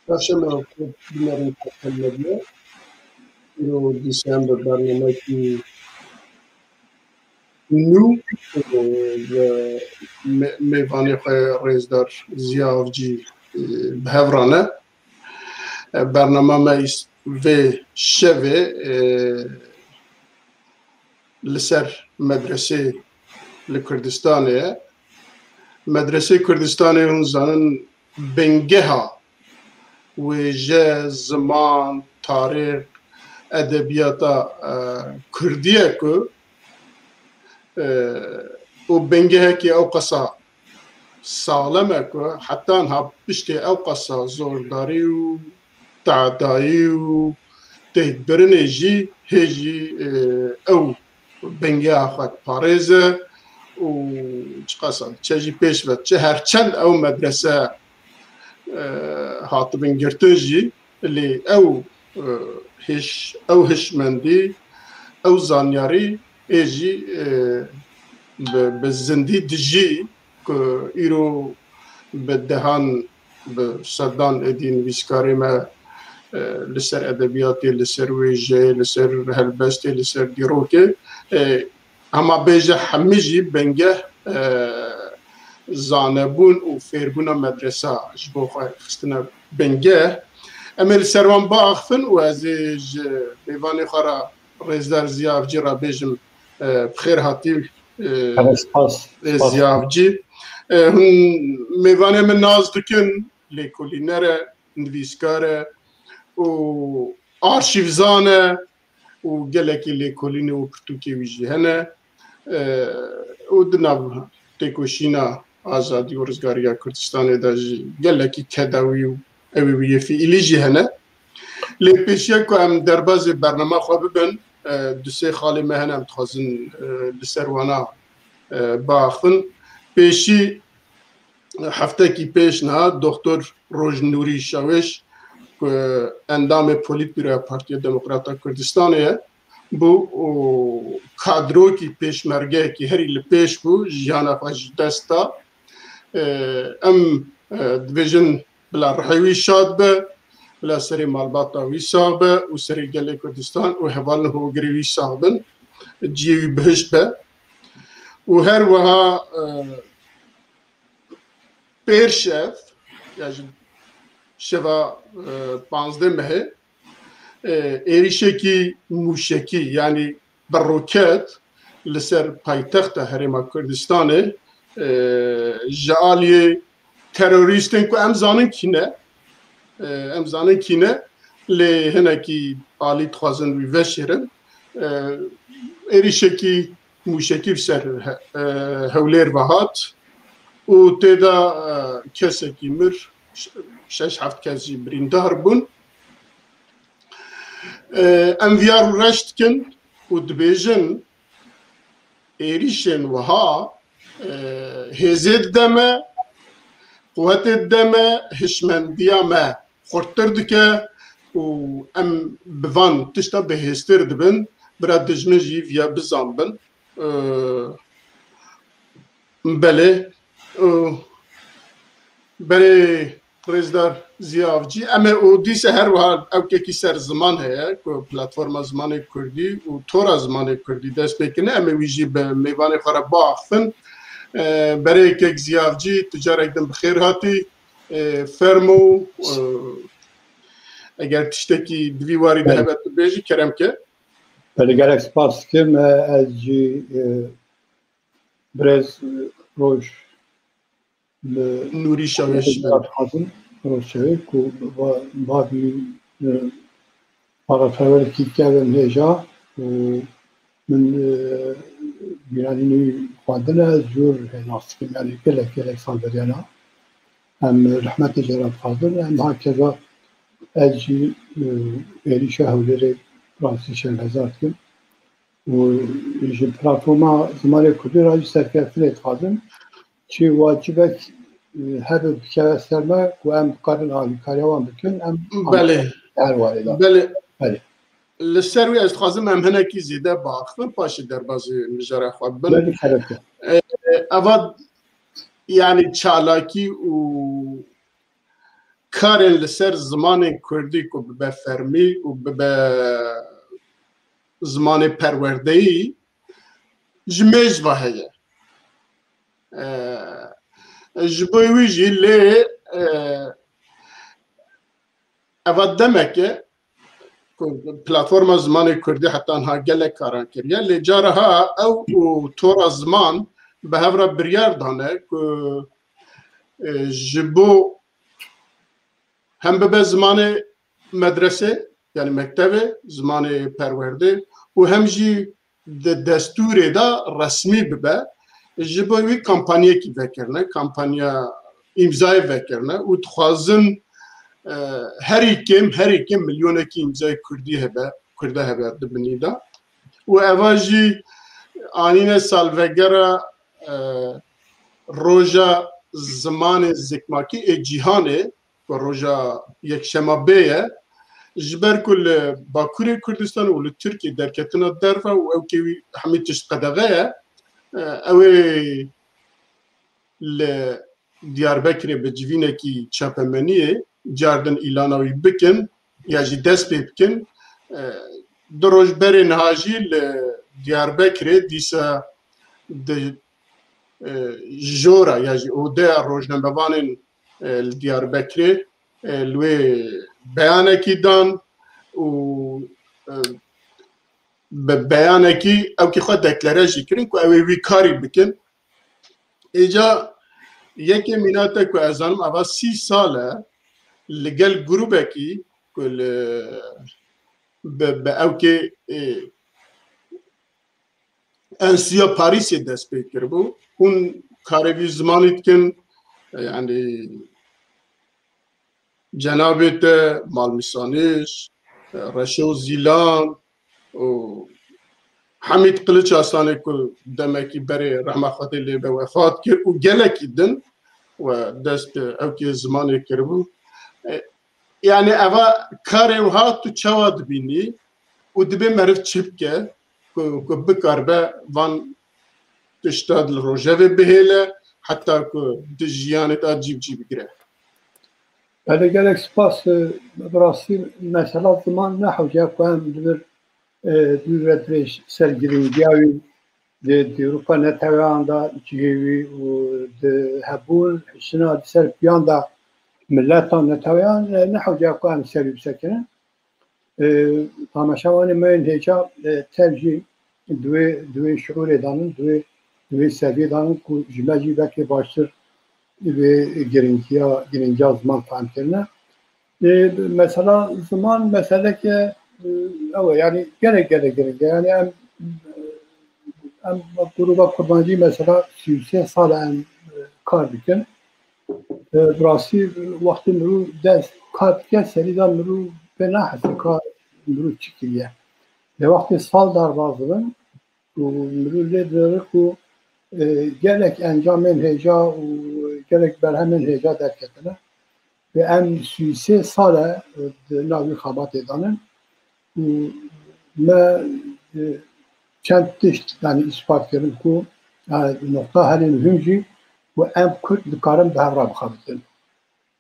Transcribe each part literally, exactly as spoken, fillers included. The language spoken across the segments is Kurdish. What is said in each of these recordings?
Çarşembe xwe binerin Perşembe diye. Îro dîsa em bi bernamekî nû, e, bi me-, mêvanê xwe rêzdar Ziya Avcî, e, bi hev re ne. E, bernama me îs-, vê şevê, e, li ser medresê li Kurdistanê ye. Medresê Kurdistanê hûn zanin bingeha wêje, ziman, tarîx, edebiyata, e, Kurdî ye ku, e, û bingehekî ew qasa saxlem e ku heta niha piştê ew qasa zordarî û tadayî û têkbirinê jî hê jî, e, ew bingeha xwe diparêze û çiqasa diçe jî pêş ve diçe. Her çend ew medrese, e, hatibin girtin jî, lê ew, e, hiş-, ew hişmendî, ew zanyarî ê jî, e, bi, bi zindî dijî ku îro bi dehan, bi sedan êdî nivîskarê me, e, li ser edebiyatê, li ser wêjeyê, li ser helbestê, li ser dîrokê, e, hema bêje hemî jî bingeh, e, zanebûn û fêrbûna medresa ji bo xwe xistine bingeh. Em ê li ser wan biaxifin û ez ê ji mêvanê xwe re rêzdar Ziya Avcî re bêjim, e, bi xêr hatî, e, Spas, rêz spas. Ziya Avcî. E, hûn mêvanê min nas dikin, lêkolîner e, nivîskar e û arşîvzan e û gelekî lêkolînê û pirtûkê wî jî hene. E, û di nav têkoşîna azadî û rizgariya Kurdistanê de jî gelekî kedawî û ew ê wî yê fiîlî jî hene. Lê pêşiya ku em derbazê bernama xwe bibin, e, du sê xalê me hene, em dixwazin, e, li ser wana, e, biaxivin. Pêşî, e, heftekî pêş niha Doktor Rojnûrî Şawêş, ku endamê Polîtbîroya Partiya Demokrata Kurdistanê ye, bû û kadrokî pêşmergeyekî herî li pêş bû, jiyana xwe ji dest da. E, em, e, dibêjin bila rihê wî şad be, bila serê malbata wî sax be û serê gelê Kurdistan û hevalên hogirê wî sax bin. Cihê wî bihişt be. Û her wiha, e, pêr şev, ya ji şeva, e, panzdeh mehê, e, êrîşekî mûşekî, yanî bi roket li ser paytexta Herêma Kurdistanê, e, ji aliyê terorîstên ku em zanin kî ne, e, em zanin kî ne, lê hinekî alî dixwazin wî veşêrin. E, êrîşekî mûşekî bi ser he-, e, Hewlêr ve hat û tê de, e, kesekî mir, ş-, şeş heft kes jî birîndar bûn. E, em viya rûreş dikin û dibêjin, êrîşên wiha, e, hêzê dide me, quwetê dide me, hişmendiya me xurttir dike û em bi van tişta bihêztir dibin, bira dijmin jî viya bizanbin. E, belê, e, berê Rêzdar Ziya Avcî, em ê û dîsa her wiha ewkekî ser ziman heye ku Platforma Zimanê Kurdî û Tora Zimanê Kurdî dest pê kirine, em ê wî jî bi mêvanê xwe re biaxifin. E, berê kek Ziya Avcî, tu carek din bi xêr hatî. E, fermo, e, eger tiştekî di vî warî de hebe tu bêjî, kerem ke. Belê, gelek spas dikim. E, ez jî, e, birêz, e, Roj Nûrî Şawêş. Roj Şawêş ku ba-, bavî, e, parafeverekî kevin hêja û min, e, bîranînî xwendine, ez jor nas dikim, yanî gelek, gelek sal beriyana. Em rehmetê jê re dixwazin, em ha keza ez jî, e, êrîşa Hewlêrê rastî şermezar dikim. Û ji platforma Zimanê Kurdî re jî serkeftinê dixwazim. Çi wacibek, e, hebe bikeve ser me ku em bikarin alîkariya wan bikin, em Belê. her warê de. Belê. Belê. Li ser wî ez dixwazim em hinekî zêde biaxivin, paşê derbazê mijara xwe bibin. Belê, kerem ke. E, eva, yanî çalakî û karên li ser zimanên kurdî ku bibe fermî û bibe zimanê perwerdeyî ji mêj ve heye. E, ji bo wî jî lê, e, eva demek e ku Platforma Zimanê Kurdî heta niha gelek karan kiriye. Lê cara ha ew û Tora Ziman bi hev re biryar dane ku, e, ji bo hem bibe zimanê medresê, yanî mektevê, zimanê perwerdê û hem jî di destûrê de resmî bibe. Ji bo wî kampanyekî vekirine, kampanya îmzayê vekirine û dixwazin, e, herî kêm, herî kêm milyonekî îmzayê kurdî hebe, kurde hebe di binî de. Û eva jî anîne salvegera, e, roja zimanê zikmakî ê cîhanê, ku roja yekşema bê ye, ji ber ku li Bakurê Kurdistan û li Tirkiyê derketina derve û ewkê wî hemî tişt qedexe ye, e, ew ê li Diyarbekirê bi civînekî çapemeniyê cardin îlana wî bikin ya jî dest pê bikin. E, du roj berê niha jî li Diyarbekirê dîsa di, e, jora ya jî odeya rojnamevanên, e, li Diyarbekirê, e, li wê beyanekî dan û, e, bi beyanekî ewkî xwe deklare jî kirin ku ew ê wî karî bikin. Îca yekê mînate ku ez zanim eva sî sal e li gel grûbekî ku li, bi, bi ewkê, e, Enstîtuya Parîsê dest pê kiribû. Hûn karê vî zimanî dikin, yanî cenabê te Malmîsanîş, Reşo Zîlan û Hemîd Qiliç Aslanê ku demekî berê rehma Xwedê lê be wefat kir û gelekî din we dest ewkê zimanê kiribû. E, yanî eva karê wiha tu çawa dibînî û dibê meriv çi bike ku, ku bikaribe van tişta li rojevê bihêle heta ku di jiyanê de cî bi cî bigire? Belê, gelek spas. E, bi rastî mesela ziman ne hewce ku em li vir, e, dûr ve dirêj ser girîngiya wî di dîroka neteweyan de cihê wî û di hebûn, jina di ser piyan de mileta neteweyan, e, ne hewce ku em ser wî bisekinin. E, tamaşevanê me yên hêja, e, tev jî di wê, di wê şiûrê de nin, di wê, di wê seviyê de nin ku ji me jî belkê baştir vê giringiya, giringiya ziman fehm kirine. E, mesela ziman meseleke, e, ew e, yanî gelek, gelek giring e. Yanî em, em grûba kurmancî mesela sî û sê sal e em, e, kar dikin. E, bi rastî wextê mirû dest kar dike, serî de mirû pê nahese ka mirû çi kiriye. Lê wextê sal derbas dibin û mirû lê dinêre ku, e, gelek encamên hêja û gelek berhemên hêja derketine. Ve em sî û sê sal e, e, di nav vî xebatê de nin. Û me, e, çend tişt, yanî, îspat kirin ku, e, noqta herî muhîm jî ku em Kurd dikarin bi hev re bixebitin.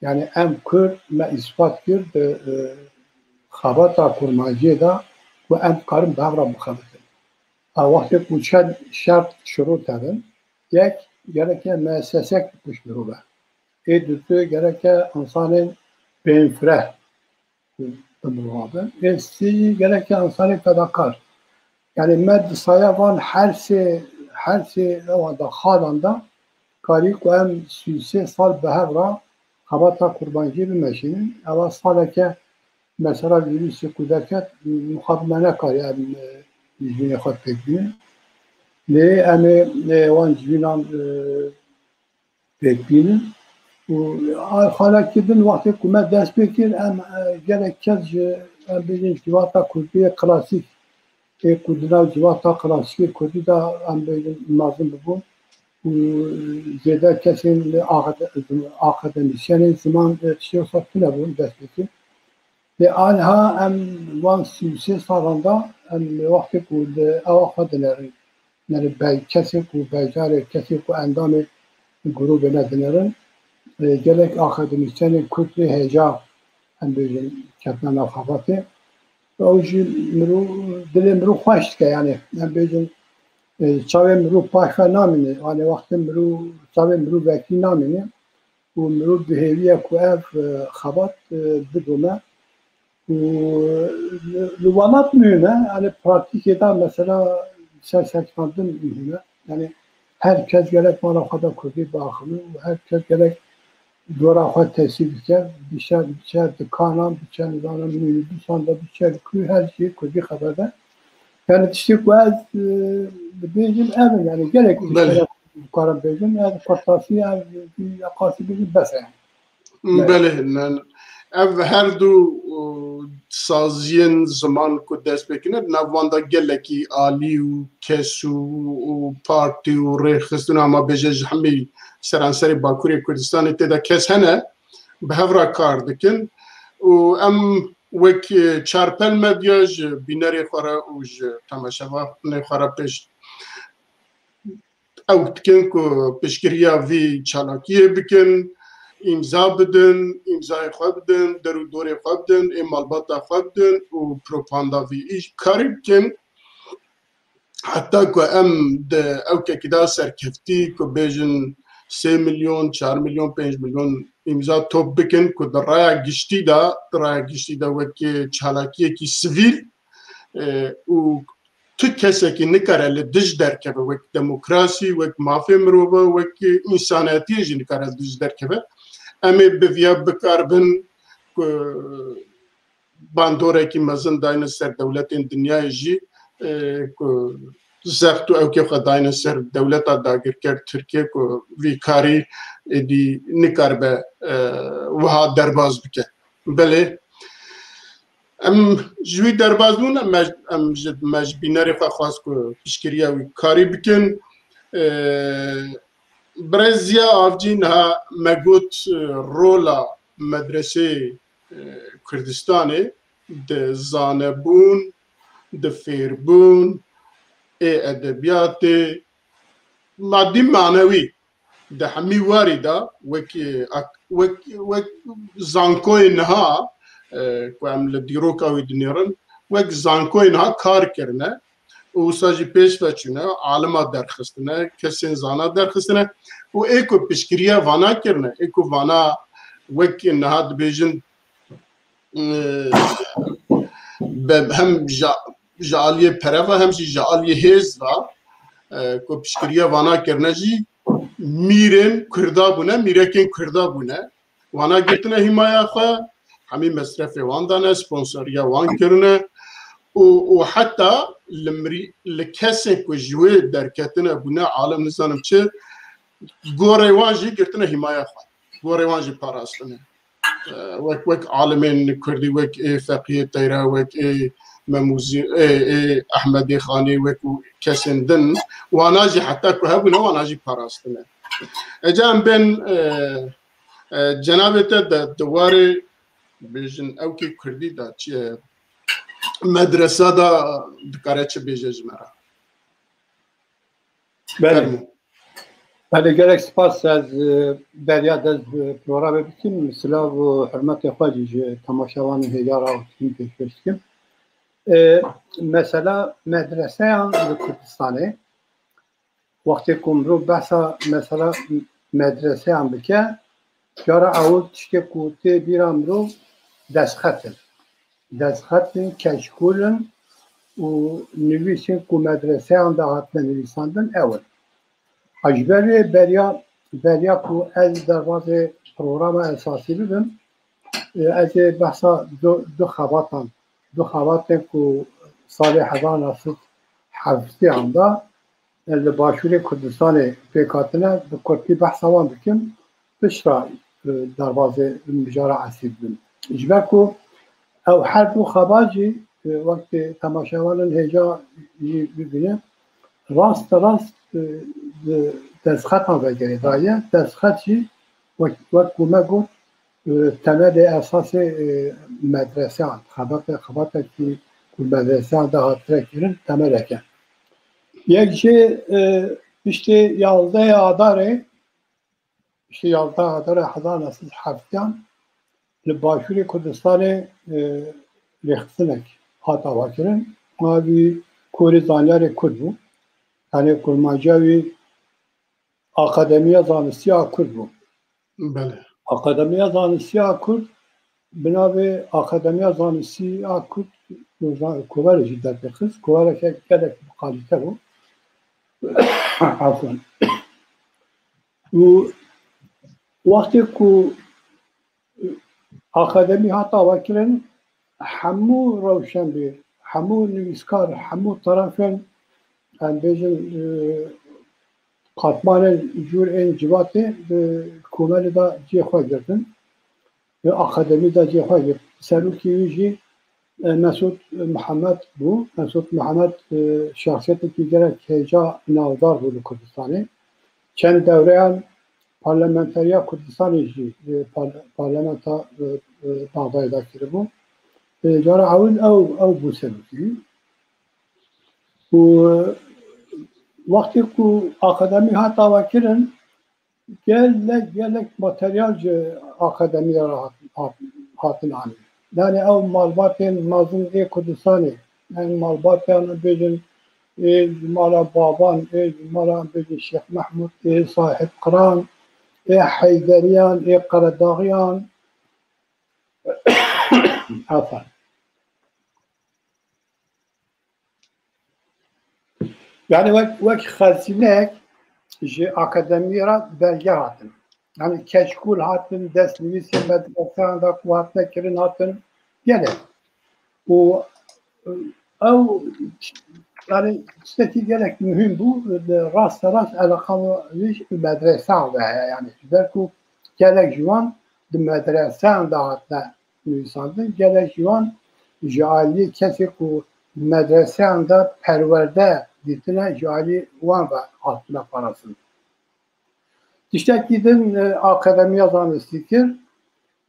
Yanî em Kurd me îspat kir di, e, xebata kurmanciyê de ku em dikarin bi hev re bixebitin. A wextê ku çend şert şirût hebin, yek, gereke muessesek pişt mirov be. Ê dûtir gereke însanên bên fireh bi mirov bin. Ê sêyî gereke însanên fedakar. Yanî me di saya van her sê, her sê ewan de, xalan de karî ku em sî û sê sal bi hev re xebata kurmanciyê bimeşînin. Ewa saleke mesela vîrusê ku derket, mixabin me nekarî em, e, civînê xwe pêk bînin. Lê em ê, e, wan civînan, e, pêk bînin. Û a xalekî din wextê ku me dest pê kir, em, e, gelek kes ji, em bêjin, civata kurdî yê klasîk, ê ku di nav civata klasîkê kurdî de, em bêjin, mezin bibûn û zêde kesên akade-, akademîsyenên ziman, e, tiştê wisa tune bûn dest pê kir. Lê aniha em wan sî û sê salan de em wextê ku li ewa xwe dinerin, yanî be-, kesê ku bejarê, kesê ku endamê grûbê me dinerin, e, gelek akademîsyenên Kurd lê hêja, em bêjin, ketine nav xebatê. Ew jî mirov, dilê mirov xweş dike, yanî em bêjin, e, çavê mirov paş ve namîne, yanî wextê mirov, çavê mirov vekî namîne û mirov dihêviye ku ev, e, xebat, e, bidome. Û li, li welat muhîm e, yanî pratîkê de mesela ser serkeftin muhîm e. Yanî her kes gerek mala xwe de Kurdî biaxivin û her kes gerek dora xwe tesî bike, biçe, biçe dikanan, biçe nizanim minîbûsan de, biçe li ku her jî Kurdî xeber de. Yanî tiştê ku ez, e, dibêjim ev in, yanî gelek Belê. tiştê dikarim bêjim, ez kurtasî, ez qasî bêjim bes e. Belê. Belê, ne, ev her du, û, saziyên ziman ku dest pê kine, di nav wan de gelekî alî û kes û, û partî û rêxistin, ama bêje ji hemî seranserê Bakurê Kurdistanê tê de kes hene, bi hev re kar dikin û em wek, e, Çarpel Medya ji bînerê xwe re û ji temaşevanê xwe re pêş ew dikin ku piştgiriya vî çalakiyê bikin, îmza bidin, îmzayê xwe bidin, der û dorê xwe bidin, ê malbata xwe bidin û propaganda vî îş karî bikin. Heta ku em di ewkekî de serkeftî ku bêjin sê milyon, çar milyon, pênc milyon îmza top bikin ku di raya giştî de, di raya giştî de wekî çalakiyekî sivîl, e, û tu kesekî nikare li dij derkeve, wek demokrasî, wek mafê mirova, wek însaniyetiyê jî nikare li dij derkeve. Em ê bi viya bikarbin ku bandorekî mezin dayne ser dewletên dinyayê jî, e, ku zext û ewkê xwe dayne ser dewleta dagirker Tirkiye ku vî karî êdî nikaribe, e, wiha derbas bike. Belê, em ji wî derbas bûn, em, em ji, me ji bînerê xwe xwest ku piştgiriya wî karî bikin. E, Birêz Ziya Avcî niha me got, e, rola medresê, e, Kurdistanê di zanebûn, di fêrbûn, ê edebiyatê, madî manewî, di hemî warî de wek, e, ak-, wek, wek zankoyê niha, e, ku em li dîroka wî dinêrin, wek zankoyê niha kar kirine. Û wisa jî pêş ve çûne, alima derxistine, kesên zana derxistine û ê ku piştgiriya vana kirine, ê ku vana wek niha dibêjin, e, be-, hem ji, ji aliyê pere ve hem jî ji aliyê hêz ve, e, ku piştgiriya vana kirine jî mîrên Kurda bûne, mîrekên Kurda bûne. Wana girtine hîmaya xwe, hemî mesrefê wan dane, sponsoriya wan kirine û, û heta li mirî-, li kesên ku ji wê derketine bûne alim nizanim çi, gorê wan jî girtine hîmaya xwe. Gorê wan jî parastine. E, wek, wek alimên kurdî, wek ê Feqiyê Teyra, wek ê Memûzî, ê, ê Ehmedê Xanê, wek û kesên din, wana jî heta ku hebûne, wana jî parastine. Ece em bên, e, E, cenabê te de di warê bêjin ewkê kurdî de çi, medresa de dikare çi bêje ji me re? Belê. Fermo. Belê, gelek spas. Ez, e, beriya dest bi programê bikim, silav û hurmetê xwe jî ji temaşevanên hêja re û tîm pêşkêş dikim. E, mesela medreseyan li Kurdistanê, wextê ku mirov behsa mesela medreseyan bike, cara ewil tiştê ku tê bîra mirov destxet in. Destxet in, keşkûl in û nivîsên ku medreseyan de hatine nivîsandin ew in. A ji ber wê beriya, beriya ku ez derbazê programa esasî bibim, e, ez ê behsa du, du xebatan, du xebatên ku salê hezar neh sed heftêyan de li Başûrê Kurdistanê pêk hatine, bi kurtî behsa wan dikim, piştre, e, derbazê mijara esî bibim. Ji ber ku ew her du xebat jî, e, wek temaşevanên hêja jî bibînin, rast rast, e, di destxetan ve girêdaye. Destxet jî wek, wek ku me got, e, temelê esasê, e, medreseyan, xebate-, xebatekî ku medreseyan de hatine kirin, temelek e. Yek jê, e, piştê yazdehê Adarê, Îşte yazda Adara hezar neh sed û heftiyan li Başûrê Kurdistanê, e, rêxistinek hat avakirin. Navî Korê Zanyarê Kurd bû. Yani kurmanca wî Akademiya Zanistî ya Kurd bû. Belê. Akademiya Zanistî ya Kurd bi navê Akademiya Zanistî ya Kurd, kovarê jî derpêxist. Kovareke gelek bi kalîte bû. Afwan. Û wextê ku akademî hat avakirin, hemû rewşenbîr, hemû nivîskar, hemû tarafên, em bêjin, e, qatmanên cûr ên civatê di komelê de cihê xwe girtin. Di akademî de cihê xwe girt. Serokê wî jî, e, Mesûd Mihemed bû. Mesûd Mihemed, e, şexsiyetekî gelek hêja navdar bû li Kurdistanê. Çend dewreyan parlamenteriya Kurdistanê jî, e, par-, parlamenta, e, e, Bexdayê de kiribû. E, cara ewil ew, ew bû serokê wî. Û wextê ku akademî hat avakirin, gelek, gelek materyal ji akademî re hat-, hat-, hatin anîn. Yani ew malbatên mezin ê Kurdistanê, yani malbatên bêjin ê ji mala Baban, ê ji mala bêjin Şêx Mehmûd, ê Sahib Qiran, ê Heyderiyan, ê Qeredaxiyan. Aferin. Yani wek, wek xezînek ji akademiyê re belge hatin. Yani keşkûl hatin, destnivîsên medreseyan de ku hatine kirin hatin gelek. Û ew, yani tiştekî gelek muhîm bû, li rasterast eleqa wî ji medreseyan ve heye. Yani ji ber ku gelek ji wan di medreseyan de hatine nivîsandin, gelek ji wan ji aliyê kesê ku medreseyan de perwerde dîtine, ji alî wan ve hatine parastin. Tiştekî din, e, akademiya zanistî kir,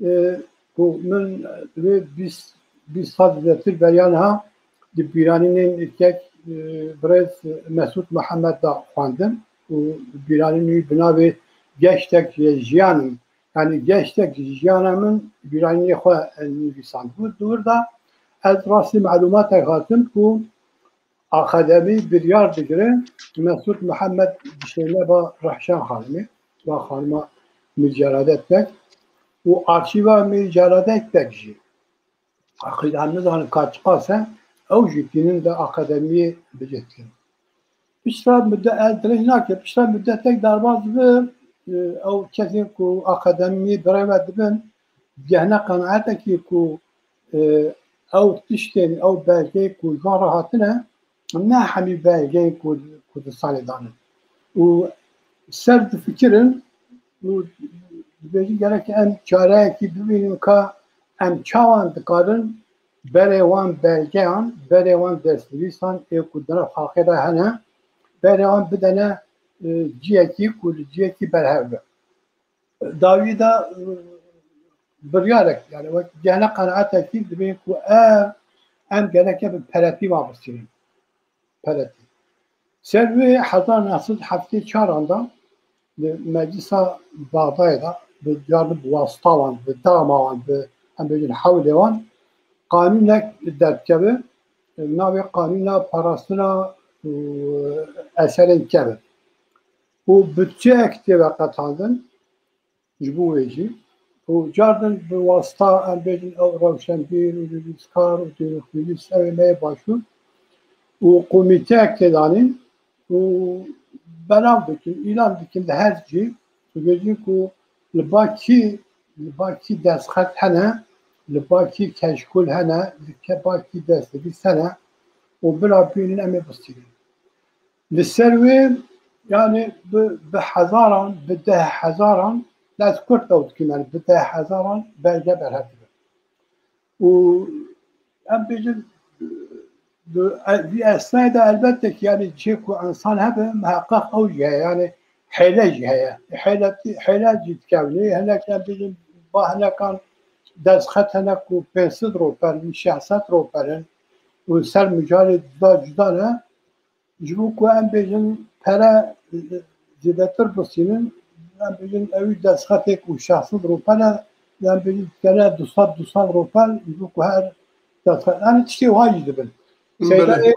e, ku min, e, divê bîst, bîst sal zêdetir beriya niha di bîranînên kek, e, birêz Mesûd Mihemed de xwendin û bîranîn wî bi navê Geştek ji Jiyan in. Yani geştek ji jiyana min bîranînê xwe nivîsandibû. Di wir de ez rastî melûmatek hatim ku akademî biryar digire Mesûd Mihemed bişêne ba Rehşan Xanimê, ba xanima Mîr Celadet Beg û arşîva Mîr Celadet Beg jî. Aqil em nizanin ka çiqas e, ew jî tînin di akademiyê bicih dikin. Pişta mudde-, ez dirêj nakim, pişta muddetek derbas dibe, e, ew kesên ku akademiyê birêve dibin, digehne qenaetekî ku, e, ew tiştên, ew belgeyê ku ji wan re hatine, ne hemî belgeyên ku, ku di salê danin. Û ser difikirin û dibêjin gerek em çareyekî bibînin ka em çawan dikarin berê wan belgeyan, berê wan destnivîsan ê ku di nav xalqê de hene, berê wan bidene, e, ciyekî ku li ciyekî berhev be. Dawî de, e, biryarek, yani wek gehne qenaetekî dibên ku ev, em gereke bi peretî wan bistînin. Peretî. Ser wê hezar neh sed heftê çaran de li Meclisa Bexdayê de bi, yani bi wasita wan, bi dama wan, bi, em bêjin hewlê wan, qanûnek derdikeve, navê Qanûna Parastina, e, Eserên Kevin. Û budçeyek tê veqetandin ji bo wê jî. Û cardin bi wasita, em bêjin, ew rewşenbîr û nivîskar û dîroknivîs, ew ê me yê başûr û komîteyek tê danîn û belav dikin, îlan dikin li her cî, dibêjin ku li ba kî, li ba kî destxet hene, li ba kî keşkûl hene, li ke-, ba kî destnivîs hene û bila bînin em ê bistînin. Li ser wê, yani bi, bi hezaran, bi deh hezaran, ez kurt ew dikim, yani bi deh hezaran belge berhev dibin. Û em bêjin, bi, e-, vî esnayê de elbette ki, yani cihê ku insan hebe, muheqeq ew jî heye, yani hêle jî heye. Hêle, hêle jî dikevnê, hinek em bêjin, ba hinekan destxet hene ku pênc sed roper in, şeş sed roper in û ser micalê cuda cuda ne. Ji bo ku em bêjin pere, e, zêdetir bistînin, em bêjin, ew destxetê ku şeş sed rûpel e, em bêjin, dikene du sed, du sed rûpel, ji bo ku her destxet, em tiştê wiha jî dibin. Belê. Seydayê,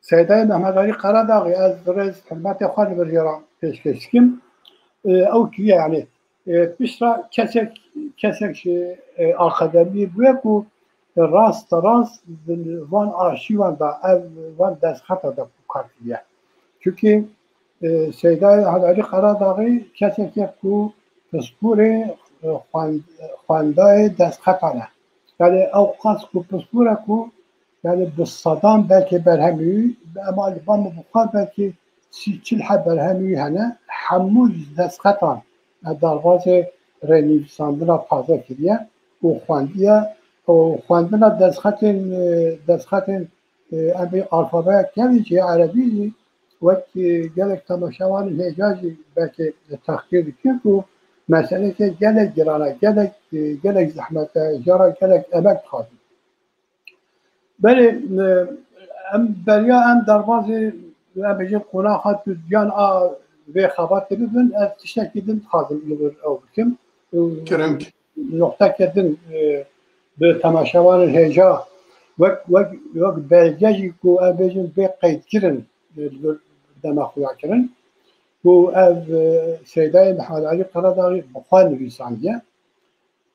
Seydayê Mehmet Alî Qeradaxî, ez rêz hurmetê xwe li vir jê re pêşkêş dikim. E, ew kiriye, yani, e, piştre kesek, kesek ji, e, akademiyê bûye ku rast rast van arşîvan de, ev van destxeta de ku kar kiriye. Çunkî, e, Seydayê Mehmet Alî Qeradaxî kesek e ku pisporê, e, xwen-, xwendayê destxetan e. Yani ew qas ku pispor e ku, yani bi sedan belkî berhemî wî, ema li ba min bi xwe belkî sî çil heb berhemî wî hene, hemû ji destxetan, e, derbazê rênivîsandina taze kiriye û xwendiye û xwendina destxetên, e, destxetên, e, em bê alfabeya kevî jî, erebî jî, wek, e, gelek temaşevanên hêja jî belkî tehqîr dikin ku meseleke gelek giran e, gelek, e, gelek zehmet e, jara gelek emek dixwazin. Belê, e, em beriya em derbazê, em bêjin qonaxa tu duyan a vê xebatê bibin, ez tiştekî din dixwazim li vir ew bikim. Kerem ki. Noqteke din, e, bi temaşevanên hêja wek, wek, wek belge jî ku em bêjin bê qeydkirin, e, li vir dema xuya kirin. Ku ev, e, Seydayê Mehmet Alî Qeradaxî bi xwe nivîsandiye.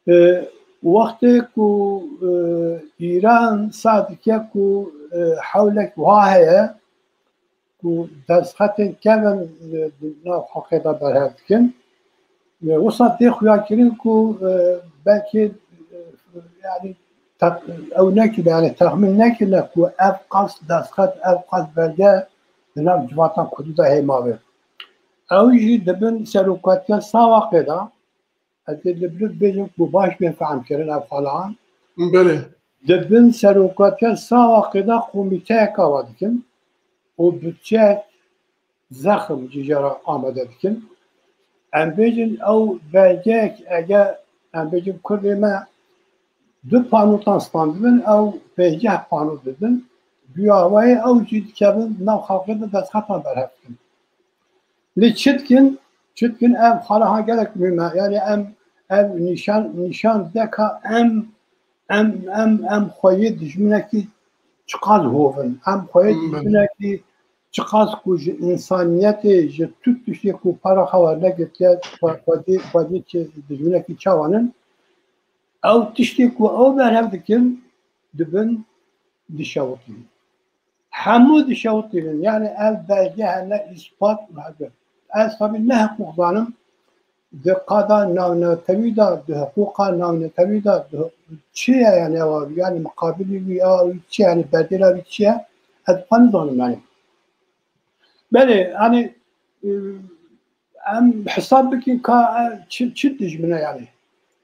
E, wextê ku, e, Îran sah dike ku, e, hewlek wiha heye ku destxetên kevin, e, di nav xelkê de berhev dikin. E, wisa tê xuyakirin ku, e, belkî, e, yani, te-, ew nekirine, yani, texmîn nekirine ku ev qas destxet, ev qas belge di nav civatan kurdî de hê mabe. Ew jî di bin serokatiya Sawaqê de, ez ê li vir bêjim ku baş bê fehm kirin ev xala. Belê. Di bin serokatiya Sawaqê de komîteyek ava dikin û budçeyek zexm jî jê re amade dikin. Em bêjin ew belgeyek, eger em bêjin kurdê me du panotan standibin, ew pênceh pano didin. Bi awayê ew jî dikevin nav xelkê de destxetan berhev dikin. Lê çi dikin? Çi dikin? Ev xala ha gelek muhîm e. Yani em, ev nîşan, nîşan deka em, em, em, em xweyê dijminekî çiqas hov in. Em xweyê Hmm. dijminekî çiqas ku ji însaniyetê, ji tu tiştê ku para xwe wernegirtiye, xwe-, xwedî, xwedî çi dijminekî çawan in. Ew tiştê ku ew berhev dikin, dibin dişewitîn. Hemû dişewitînin, yani ev belge hene, îspat û hebe. Ez tabii ne hiqûq zanim, di qada navnetewî de, di hiqûqa navnetewî de, di hiqû-, çi ye yani ew, yani miqabilî wî ya wî çi ye, yani bedêla wî çi ye, ez xwe nizanim yani. Belê, yani, e, em hesab bikin ka, e, çi, çi dijmine yani.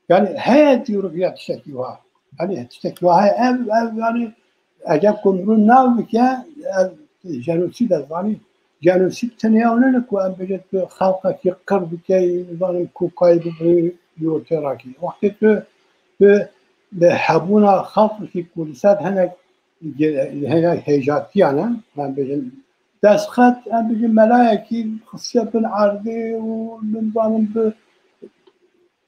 Yani heye dîroviya tiştekî wa. Yani tiştekî wa heye ev, ev yani eger ku mirov nav bike, ev jenosîd e zanî. Jenosîd tenê ew nene ku em bêjin tu xelqekî qir bike, zanim kokayî bibî, yûrtê rakî. Wextê tu, tu bi hebûna xelqekî ku li ser hinek, hinek hêjatiyan e, em bêjin, destxet, em bêjin melayekî xistiye bin erdê û min zanim bi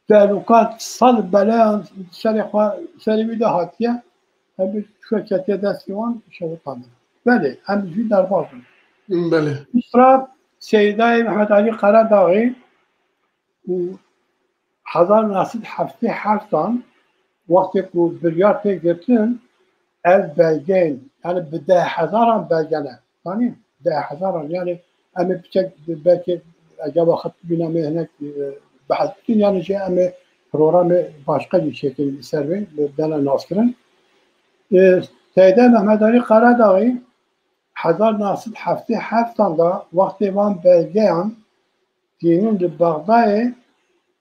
tehlûka sed belayan serê xwe, serê wî de hatiye, em bêjin şikestiye destê wan şewitandin. Belê, em jî derbas bin. Belê. Piştre Seydayê Mehmet Alî Qeradaxî û hezar neh sed heftê heftan wextê ku biryar tê girtin, ev belgeyên, yani bi deh hezaran belge ne. Zanî? Deh hezaran, yani em ê piçek belkî eger wexit bîne em ê hinek, e, behs bikin, yani jî em ê programê başqa jî çêkin li ser vê, li dene naskirin. E, Seydayê Mehmet Alî Qeradaxî hezar neh sed heftê heftan de wextê van belgeyan tînin li Bexdayê,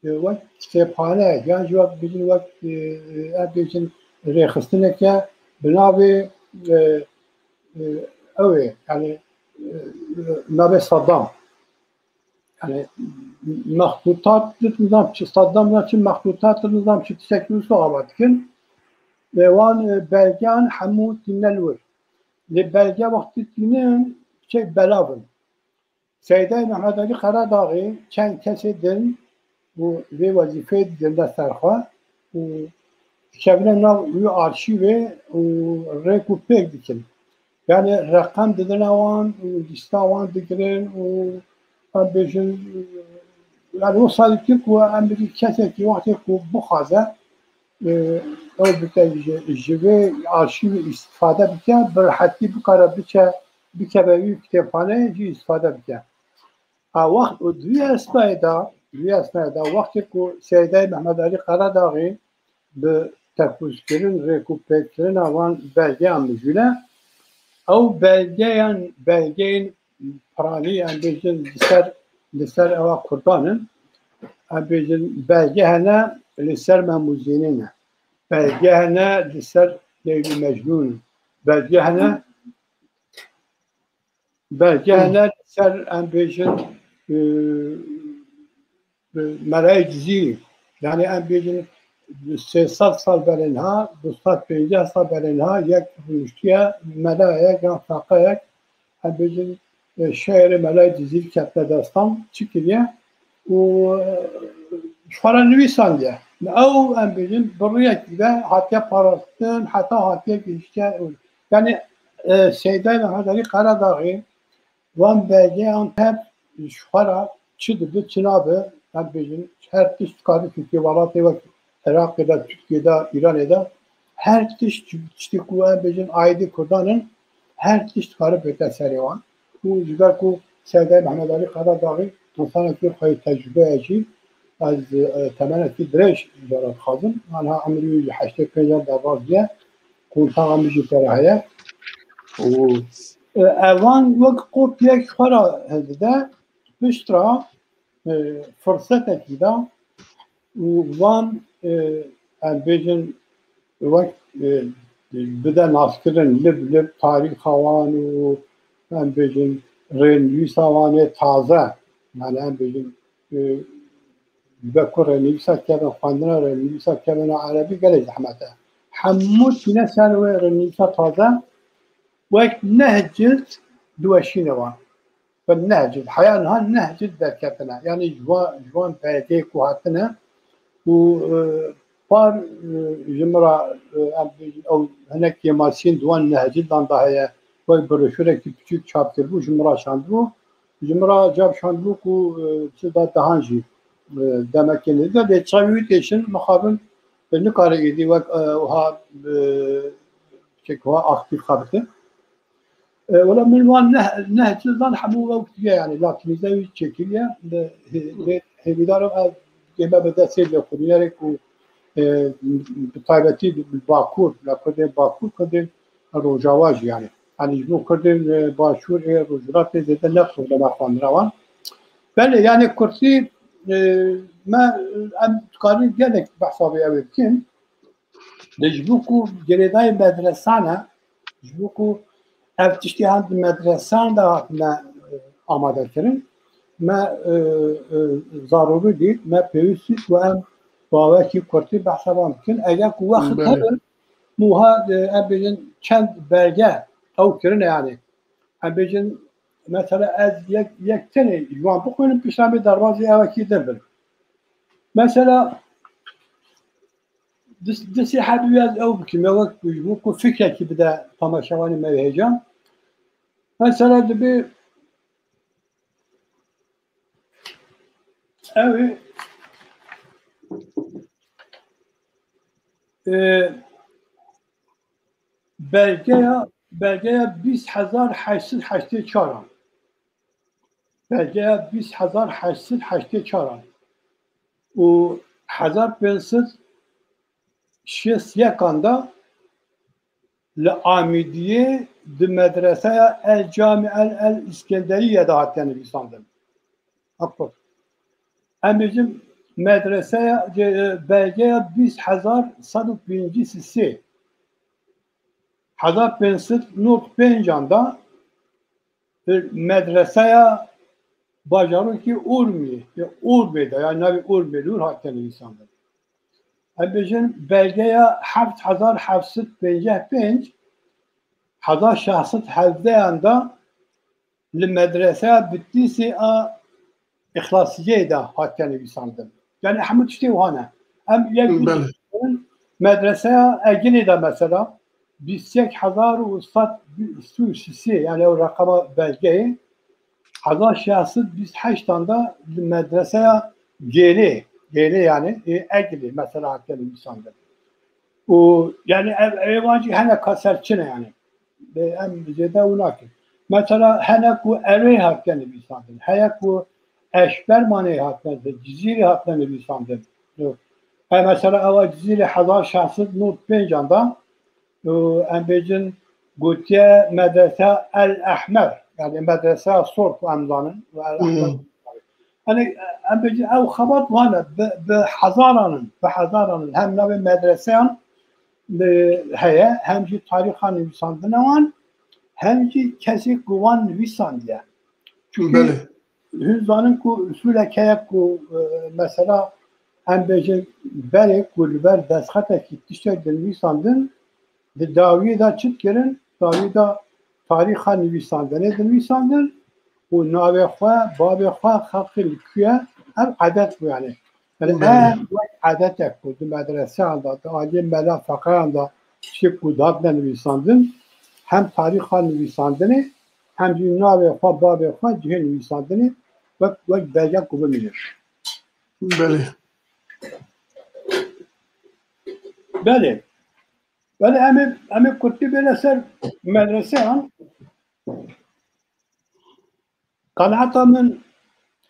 e, wek kitêbxane, yan jî wek bêjin wek, e, e, em bêjin rêxistineke bi navê, e, e, ew ê, yani, e, navê Saddam. Yani, mextûtat, nizam çi, Saddam nizam çi, mextûtat nizam çi, tiştekî wisa ava dikin. Lê wan, e, belgeyan hemû tîne li wir. Lê belge wextî tînin, çek belav in. Seydayê Mehmet Alî Qeredaxî çend kesê din û vê wezîfeyê didin ser xwe û dikevine nav wî arşîvê û rêk û pêk dikin. Yani reqem didine wan û lîsta wan digirin û em bêjin, yani wisa dikir ku em bêjin kesekî wextê ku bixwaze, e, ew bike ji, ji vê arşîvê îstifade bike, bi rehetî bikare biçe, bikeve wî kitêbxaneyê jî îstifade bike. Ha, wext û di wî esnayê de, di wî esnayê de wextê ku Seydayê Mehmet Alî Qeredaxî bi tekûzkirin, rêk û pêkkirina van belgeyan mijûl e, ew belgeyan, belgeyên piranî, em bêjin, li ser, li ser ewa Kurdan in. Em bêjin, belge hene li ser Mem û Zînê ne. Belge hene li ser Leylû Mecnûn. Belge hene, belge hene li ser, em bêjin, e, Melayê Cizîrî. Yani em bêjin sê sed sal berê niha, du sed pênceh sal berê niha yek rûniştiye melayek yan feqeyek, em bêjin, e, şehirê Melayê Cizîrî ketine destan, çi kiriye û, e, ji xwe re nivîsandiye. Ew, em bêjin, bi rûyekî de hatiye parastin, heta hatiye gihiştiye. Yani, e, Seydayê Mehmet Alî Qeredaxî van belgeyan tev ji xwe re çi dibe, çi nabe, em bêjin, her tişt dikarî Tirkiye welatê wek Iraqê de, Tirkiye de, Îranê de, her tişt, tiştê ku em bêjin aîdê Kurdan in, her tişt dikare bête serê wan. Û ji ber ku Seydayê Mehmet Alî Qeredaxî însanekî xweyî tecrûbe ye jî, ez, e, temenekî dirêj ji we re dixwazim. Aniha emrî wî ji heştê pêncan derbas bûye, kontaxa min jî pere heye. Û, e, evan wek kopyek xwe re hildide, pişt re, e, firsetekî de û van, e, em bêjin, wek, e, bide naskirin, lib lib tarîxa wan û, em bêjin, rênivîsa wan ê taze, yani em bêjin, e, ji ber ku rênivîsa kevin xwendina rênivîsa kevin a erebî gelek zehmet e. Hemû tîne ser wê rênivîsa taze wek neh cild diweşîne wan. Bi neh cild, heya niha neh cild derketine. Yani ji wan, ji wan belgeyê ku hatine û, e, par, e, ji min re, e, em bêjin, ew hinek kêmasiyên di wan neh cildan de heye. Wek broşurekî piçûk çap kiribû, ji min re şandibû. Ji min re cem şandibû ku, e, çi da dehan jî, e, demekê nêdî de lê çavê wî têşin, mixabin, e, nikare êdî wek, e, wiha, e, çek wiha aktîf xebite. E, wela min wan neh, neh cildan hemû ew kiriye, yani latînîze wî çêkiriye. Lê hê-, lê hêvîdar im ev ê me bi destê lêxwînerê ku, e, bi taybetî li Bakur, li Kurdên Bakur, Kurdên Rojava jî yani. Yanî ji bo Kurdên, e, Başûr ê Rojhilatê zêde ne problema xwendina wan. Belê, yani kurtî, e, me, em dikarin gelek behsa vê ew ê bikin. Lê ji bo ku girêdayî medresan e, ji bo ku ev tiştê han di medresan de hatine, e, amadekirin, me, e, e, zarûrî dît, me pêwîst dît ku em bi awekî kurtî behsa wan bikin. Eger ku wext Belê. hebin, Muha, e, em bêjin çend belge ew kirine, yani. Em bêjin, mesela ez yek, yek tenê ji wan bixwînim, pişta em ê derbazî ewekî din bin. Mesela dis-, disî hebî ez ew bikim, ya wek ji bo ku fikrekî bide tamaşevanê me hêja. Mesela dibê ew ê, e, belgeya, belgeya bîst hezar heşt sed heştê çar an. Belgeya bîst hezar heşt sed heştê çar an. Û hezar pênc sed şêst yekan de li Amîdiyê di medreseya El Cami El El Îskenderiyê de hatiye nivîsandin. Akor. Em bêjin medreseya, e, belgeya bîst hezar sed û pêncî sê. Hezar pênc sed nod pênc an de, e, medreseya bajarokî Urmiyê, ya Urmê de, ya navê Urmê li wir hatiye nivîsandin. Em bêjin belgeya heft hezar heft sed pêncî pênc, hezar şeş sed hevdeh an de li medreseya Bitlîsê a Îxlasiyeyê de hatiye nivîsandin. Yani hemû tiştê wiha ne. Em yek Belê. Medreseya Egînê de mesela bîst yek hezar û sed bîst û sê, yani ew reqema belgeyê, hezar şeş sed bîst heşt de li medreseya Gêlê, Gêlê yani, e, Egînê mesela hatiye nivîsandin. Û yani ev, ev wan jî hene ka ser çi ne yani. Em zêde û nakin. Mesela hene ku Erê hatiye nivîsandin, heye ku Eşbermanê hatine, Cizîrê hatine nivîsandin. Ev mesela ewa Cizîrê hezar şeş sed nod pênc da, û em bêjin gotiye medrese El Ehmer, yani medrese sor ku em zanin, û El Ehmer. Hmm. Yani em bêjin ew xebat wane bi, bi hezaran in, bi hezaran in. Hem navê medreseyan li heye, hem jî tarîxa nivîsandina wan, hem jî kesê ku wan nivîsandiye. Çünkü Belê. Hûn zanin ku usûlek heye ku, e, mesela, em bêjin berê ku li ber destxetekî tiştek dinivîsandin, di dawiyê de çi dikirin? Dawiyê de tarîxa nivîsandinê dinivîsandin û navê xwe, bavê xwe, xelkê li ku ye, ev edet bû yani. Yani Belê. Ev wek edetek bû di medreseyan de, di aliyê mela feqeyan de tiştê ku dihatine nivîsandin, hem tarîxa nivîsandinê, hem jî navê xwe, bavê xwe cihê nivîsandinê wek, wek belge ku bimîne. Belê. Belê. Belê, em ê, em ê kurtî bêne ser medreseyan. Qenaeta min,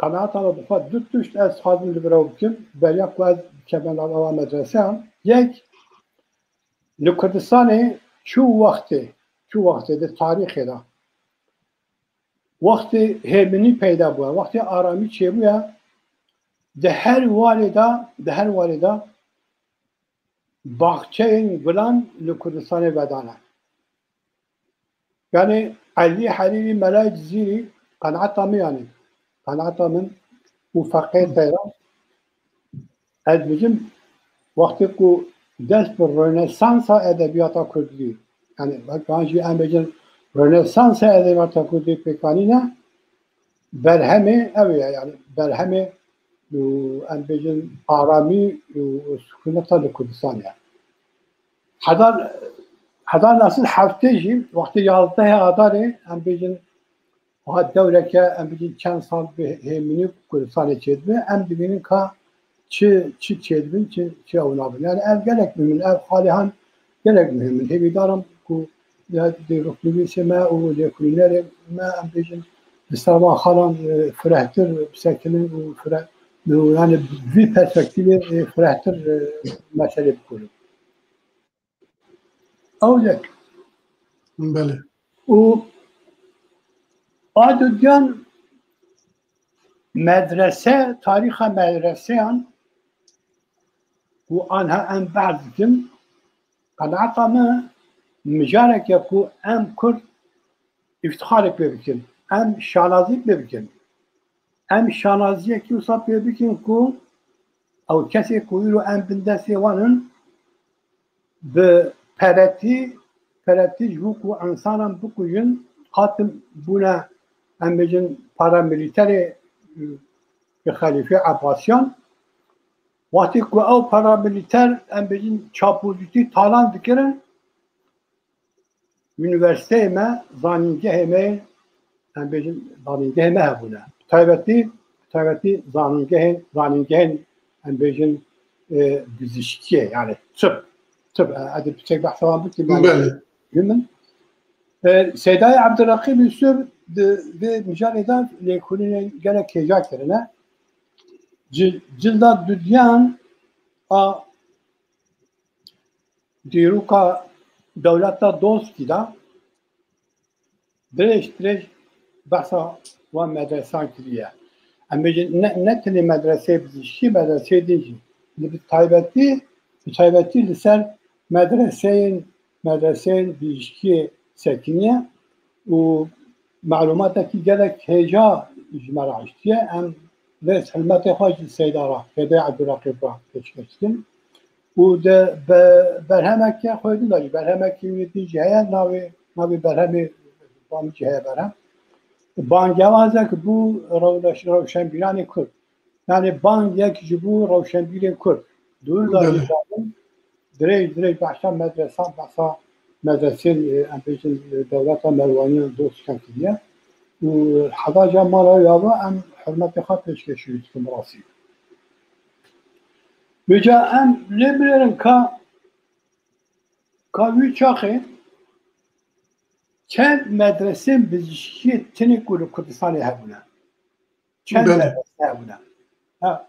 qenaeta min bi xwe du tişt ez dixwazim li vir bikim, beriya ku ez bikevime nav ewa medreseyan. Yek, li Kurdistanê çû wextê, çû wextê di tarîxê de, wextê hêminî peyda bûye, wextê aramî çêbûye, di her warê de, di her warê de baxçeyên gulan li Kurdistanê vedane. Yani Elî Herîrî, Melayê Cizîrî, qenaeta min yani, qenaeta min û feqê teyran, ez bêjim, wextê ku dest bi Rönesansa edebiyata Kurdî, yani wek an jî em bêjin Rönesansa edebiyata Kurdî pêk anîne, berhemê ew ye, yani berhemê û em bêjin aramî û, û sikuneta li Kurdistanê ye. Hezar, hezar neh sed heftê jî wextê yazdehê Adarê, em bêjin, ha dewreke, em bêjin çend sal bi hêminî Kurdistanê çêdibe, em dibînin ka çi, çi çêdibin, çi, çi ew nabin. Yani ev gelek muhim in, ev xalê han gelek muhim in. Hêvîdar im ku ya di rûpnivîsê me û lêkolînerê me, em bêjin, li ser van xalan, e, firehtir bisekinin û fire-, û yani vî perspektîvê, e, firehtir, e, meselê bikurin. Ew yek. Belê. Û a dudiyan medrese, tarîxa medreseyan ku anha em behs dikin, qenaeta min mijarek e ku em Kurd îftixarê pê bikin, em şanazî pê bikin. Em şanaziyekî wisa pê bikin ku ew kesê ku îro em bin destê wan in, bi peretî, peretî ji bo ku însanan bikujin, hatin bûne, em bêjin, paramîlîterê, e, Xelîfê Ebasiyan. Wextê ku ew paramîlîter, em bêjin, çapûzîtî talan dikirin, unîversîteyê me, zanîngehê me, em bêjin, zanîngehê me hebûne. Bi taybetî, bi taybetî zanîngehên, zanîngehên, em bêjin, e, bizişkiyê, yani tib, tib, e, ez ê piçek behsa wan bikim, yani Belê. Muhim in. E, Seydayê Ebdulreqîb Yusuf di vê mijarê de lêkolînên gelek hêja kirine. Ci-, cilda dudiyan a dîroka dewleta Doskî de dirêj dirêj behsa wan medresan kiriye. Em bêjin ne, ne tenê medreseyê bizîşkî, medreseyê din jî. Li bi taybetî, bi taybetî li ser medreseyên, medreseyên bizîşkiyê sekiniye û malûmatekî gelek hêja ji me re hiştiye. Em vê zehmetê xwe ji Seyda re, Seydayê Ebdulreqîb re pêşkeş dikin. Û di be-, berhemeke xwe din de jî, berhemekî wî din jî heye, navê, navê berhemê, ba min jî heye berhem. bangewazek bû rewleş-, rewşenbîranê Kurd. Yani bangek ji bo rewşenbîrên Kurd. Dûr da Belê. Dirêj dirêj behsa medresa, behsa medresên, e, em bêjin, e, dewleta Merwaniyan dost kiriye. Û heda ca mala ya va em hurmetê xwe pêşkêşî dikin rastî. Vêca em lê binêrin ka, ka wî çaxê çend medresên bizişkiyê tenê ku li Kurdistanê hebûne. Çend Belê. Medrese hebûne. Ha.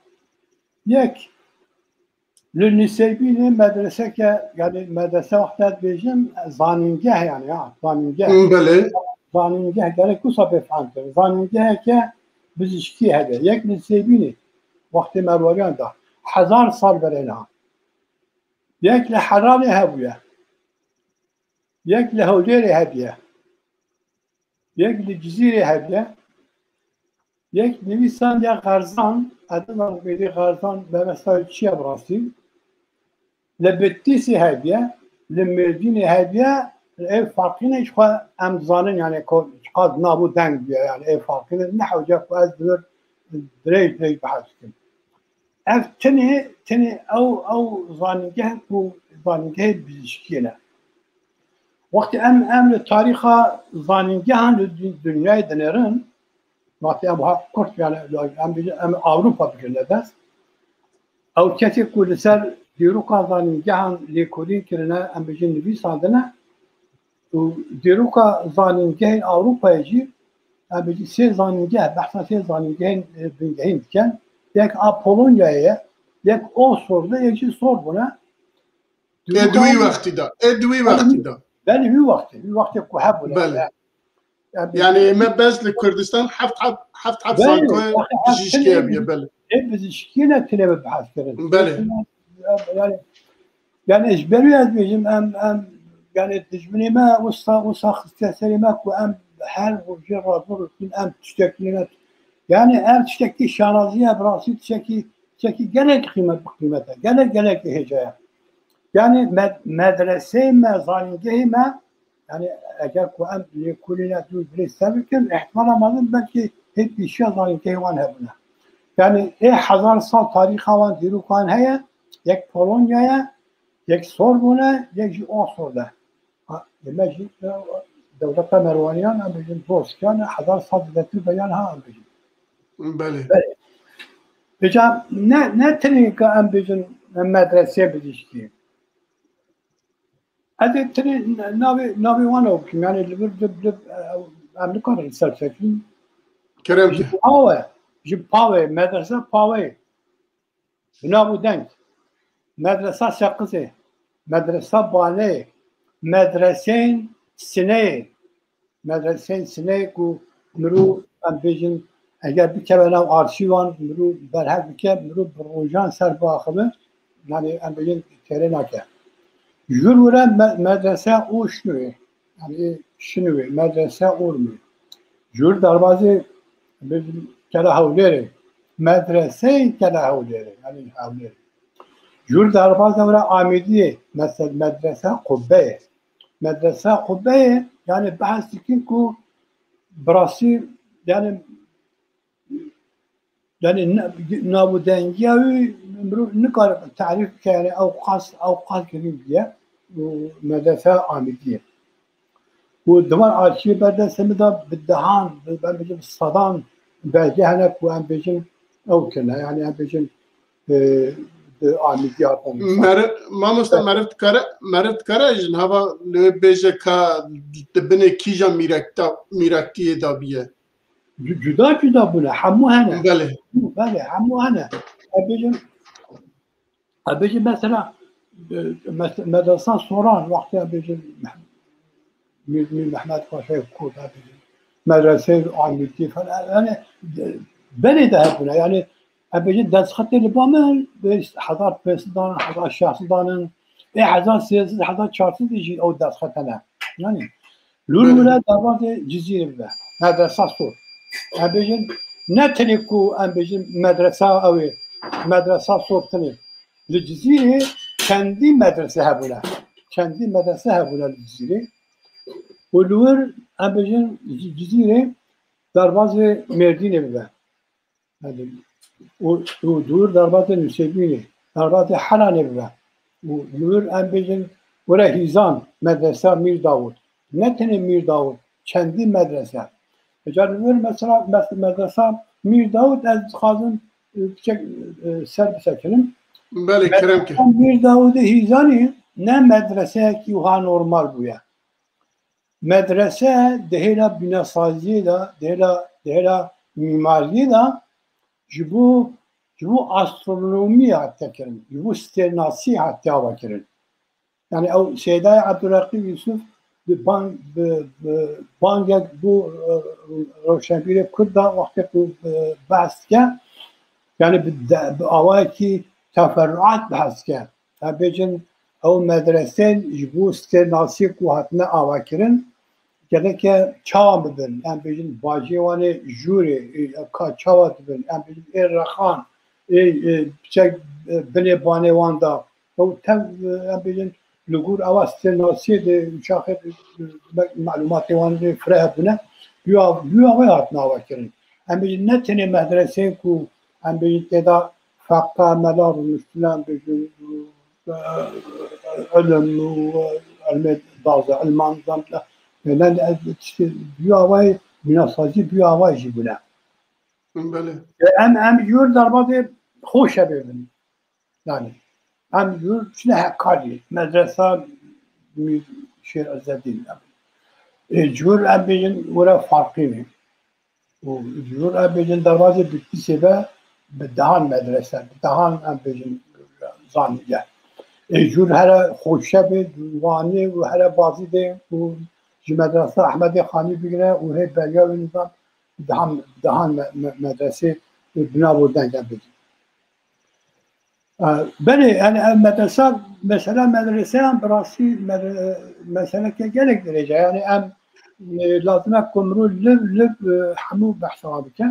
Yek, li Nisêbînê medreseke, yani medrese wexta dibêjim, zanîngeh yani, ha, zanîngeh. Hı, belê. Zanîngeh gerek wisa bê fehm kirin. Zanîngeheke bizişkî hebe. Yek li Nisêbînê, wextê Merwariyan da. Hezar sal berê niha. Yek li Heranê hebûye. Yek li Hewlêrê hebûye. Yek li Cizîrê hebûye. Yek nivîsandiya Xerzan, ez nizanim êdî Xerzan mebesta wî çi ye bi rastî. Li Bitlisê hebûye, li Mêrdînê hebûye, ev farqî ne ji xwe em dizanin, yani, ku çiqas nav û deng bûye, yani, ev farqî ne, ne hewce ku ez li wir dirêj dirêj behs bikim. Ev tenê, tenê ew, ew zanîngeh ku zanîngehê bizişkiyê ne. Wextê em, em li tarîxa zanîngehan li dü-, dinyayê dinêrin, wextê em ha kurt, yani, em bêjin, em Ewropa bigirin dest. Ew kesê ku li ser dîroka zanîngehan lêkolîn kirine, em bêjin nivîsandine, û dîroka zanîngehên Ewropayê jî, em bêjin sê zanîngeh, behsa sê zanîngehên, e, bingehîn dikin. Yek a Polonyayê ye, yek Oxford e, yek jî Sorbonne e. Ê di wî wextî de, ê di wî wextî de. Belê, wî wextê, wî wextê ku hebûne. Belê. Yani, Yani, me bes li Kurdistan heft heb, heft heb Belê, zankoyê yani, em bijîşkê tenê bûye, belê. Ê bijîşkê ne tune bi behs kirin. Belê. Yani, yani, ji ber wî ez bêjim, em, em, yani, dijminê me wisa, wisa xistiye serê me ku em her rojê razor dikin, em tiştekî ne. Yani, ev tiştekî şanazî ye, bi rastî tiştekî, tiştekî gelek qîmet, bi qîmet e, gelek, gelek hêja ye. Yani, med-, medreseyê me, zanîngehê me, yani, eger ku em lêkolîna dûr dirêj ser bikin, ihtimala mezin belkî hê pêşiya zanîngehê wan hebûne. Yani, ê hezar sal tarîxa wan, dîroka wan heye, yek Polonya ye, yek Sorbonne, yek jî Oxford e. Ha, demek jî, e, dewleta Merwaniyan, em bêjin, dostiyan, hezar sal zêdetir be yan ha, em bêjin. Belê. Belê. Vêca ne, ne tenê ka em bêjin, em medreseyê bijîşkî. Ez ê tenê navê, navê wan ew bikim, yani li vir dib, dib, e, em nikarin ser sekin. Kerem Ji ki. Pawe, ji Pawe, medresa Pawe. Bi nav û deng. Medresa Seqizê, Medresa Baleyê, Medreseyên Sineyê, Medreseyên Sineyê ku mirov, em bêjin, eger bikeve nav arşîvan, mirov berhev bike, mirov bi rojan ser biaxive, yani, em bêjin, têrê nake. Jûr were me-, Medrese Oşnûyê, yani, Şinûyê, Medrese Ormê. Jûr derbazê, em bêjin, Kele Hewlêrê, Medreseyê Kele Hewlêrê, yani, Hewlêrê. Jûr derbazê were Amêdiyê, mesela, Medrese Qubbeyê. Medresa Qubbeyê, yani, behs dikin ku bi rastî, yani, yani, ne-, navûdengiya wî mirov nikare tarîf bike, yani, ew qas, ew qas girîng bûye û Medresa Amêdiyê. Û di van arşîvê berdestê min de bi dehan, bi, em bêjin bi sedan belge hene ku em bêjin ew kirine, yani, em bêjin e, di Amîdî hatin. Meriv, mamoste, meriv dikare, meriv dikare ji niha va li wê bêje ka di binê kîja mîrekta-, mîrektiyê de bûye? Cu-, cuda cuda bûne, hemû hene. Belê. Belê, hemû hene. Ez bêjim, ez bêjim mesela, e, mes-, medresa Soran, wextê ez bêjim, Mîr, Mîr Mehmed Paşayê Kurd, em bêjin, medreseyê Amîdî falan, yani, berê de hebûne, yani, em bêjin, destxetê li ba min, hezar pênc sed an in, hezar şeş sed an in, ê hezar sê sed, hezar çar sed jî ew destxet hene. Yani, lûr Belê. were derbazê Cizîrê bibe, medresa Sor. Em bêjin, ne tenê ku em bêjin medresa ew ê, medresa Sor tenê. Li Cizîrê çendî medrese hebûne. Çendî medrese hebûne li Cizîrê. Û li wir, em bêjin, Ci-, Cizîrê derbazê Mêrdînê bibe. Yanî, û, û dûr derbazê Nûsêbînê, derbazê Helanê bibe. Û dûr em bêjin were Hîzan, medresa Mîr Dawud. Ne tenê Mîr Dawud, çendî medrese. Ecar li vir mesela mes-, medresa Mîr Dawud ez dixwazim, e, piçek, e, ser bisekinim. Belê, kerem ke. Medresa Mîr Dawudê Hîzanî ne medreseyekî wiha normal bûye. Medrese di hêla bînasaziyê de, di hêla, di hêla mîmariyê de ji bo, ji bo astronomiyê hatiye kirin, ji bo stêrnasiyê hatiye ava kirin. Yani ew Seydayê Ebdulreqîb Yusuf bi bang, bi, bi bangek bû, e, rewşenbîrê Kurd da wextê ku, e, behs dike, yani bi de, bi awayekî teferruat behs dike. Em bêjin ew medresên ji bo stêrnasî ku hatine avakirin, gereke çawa bibin? Em bêjin bajiyê wan ê jûrê, ê, ka çawa dibin? Em bêjin ê rexan, ê, ê, çek, e, binê banê wan da. Ew tev, e, em bêjin li gor ewa stêrnasiyê de çaxê, e, me-, malûmatê wan ê fireh hebûne. Yuwa, yuwa wê hatine avakirin. Em bêjin ne tenê medreseyên ku em bêjin tê de feqe, mela rûniştine, em bêjin, e, ilim û ilmê dazê, ilman zam-, e, ne, ne, tiştê, bîyo awayê, bînasazî bîyo awayê jî bûne. Belê. E, em, em jûr derbazê Xoşebê bin. Yani, em jûr çine Hekarî, medresa Mîr Şêr Ezzedîn. E, jûr em bêjin were Farqînê. Û jûr em bêjin derbazê Bitlîsê be, bi dehan medrese, bi dehan em bêjin zanîge. Ê jûr here Xoşebê, Wanê û here Bazîdê û ji medresa Ehmedê Xanî bigire û hê beriya wê nizam bi dehan, bi dehan me-, me-, medresê, e, bi nav û deng em bêjin. E, belê, yani ev medresa, mesela medreseyan bi rastî medre-, meseleke gelek dirêj e. Yani em, e, lazim e ku mirov li, li, e, hemû behsa wan bike.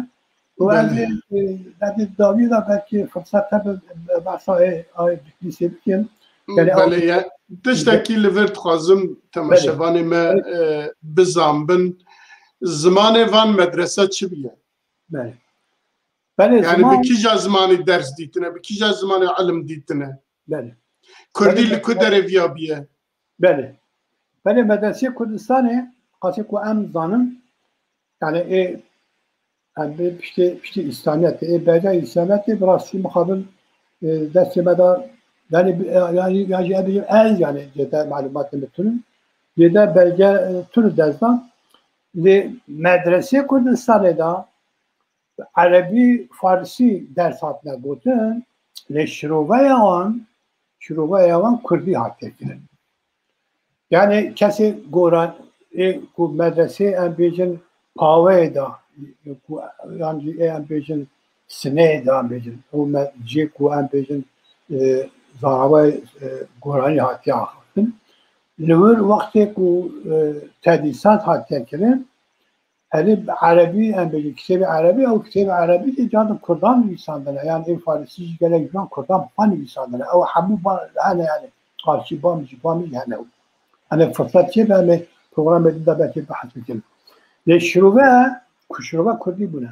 Û ez Belê. ê, e, ez ê dawî de belkî firset hebe, e, behsa ê, ay Bitlîsê bikim. Yani Belê, ew ya, tiştekî li vir dixwazim temaşevanê me, Belê. e, bizanbin. Zimanê van medrese çi bûye? Belê. Belê, Yani ziman bi kîja zimanî ders dîtine, bi kîja zimanî ilim dîtine? Belê. Kurdî Belê, li ku belê. derê viya bûye? Belê. Belê, medresê Kurdistanê, qasê ku em zanin, yani ê, em bê piştê, piştê İslamiyetê, ê beriya İslamiyetê bi rastî mixabin, e, destê me de, yani, e, yani, yani, yani ez, yani, cêde malumatê min tune, cêde belge, e, tune dest de, lê medresê Kurdistanê de, Erebî, Farisî ders hatine gotin, lê şiroveya wan, şiroveya wan Kurdî hatiye kirin. Yani kesê goran, ê ku medresê em bêjin paweyê de, ku yan jî ê em bêjin sineyê de em bêjin, ew me-, cê ku em bêjin, e, zaravayê, e, goranî hatiye axaftin. Li wir wextê ku, e, tedrîsat hatiye kirin, Erê bi erebî, em bêjin kitêbê erebî, ew kitêbê erebî jî carna kurdan nivîsandine. Yan ê farisî jî gelek ji wan kurdan bi xwe nivîsandine. Ew hemû ba-, hene yani. Qarşî ba min jî, ba min jî hene ew. Hene firset çê be, em ê programê din de belkî behs bikin. Lê şirove, ku şirove kurdî bûne.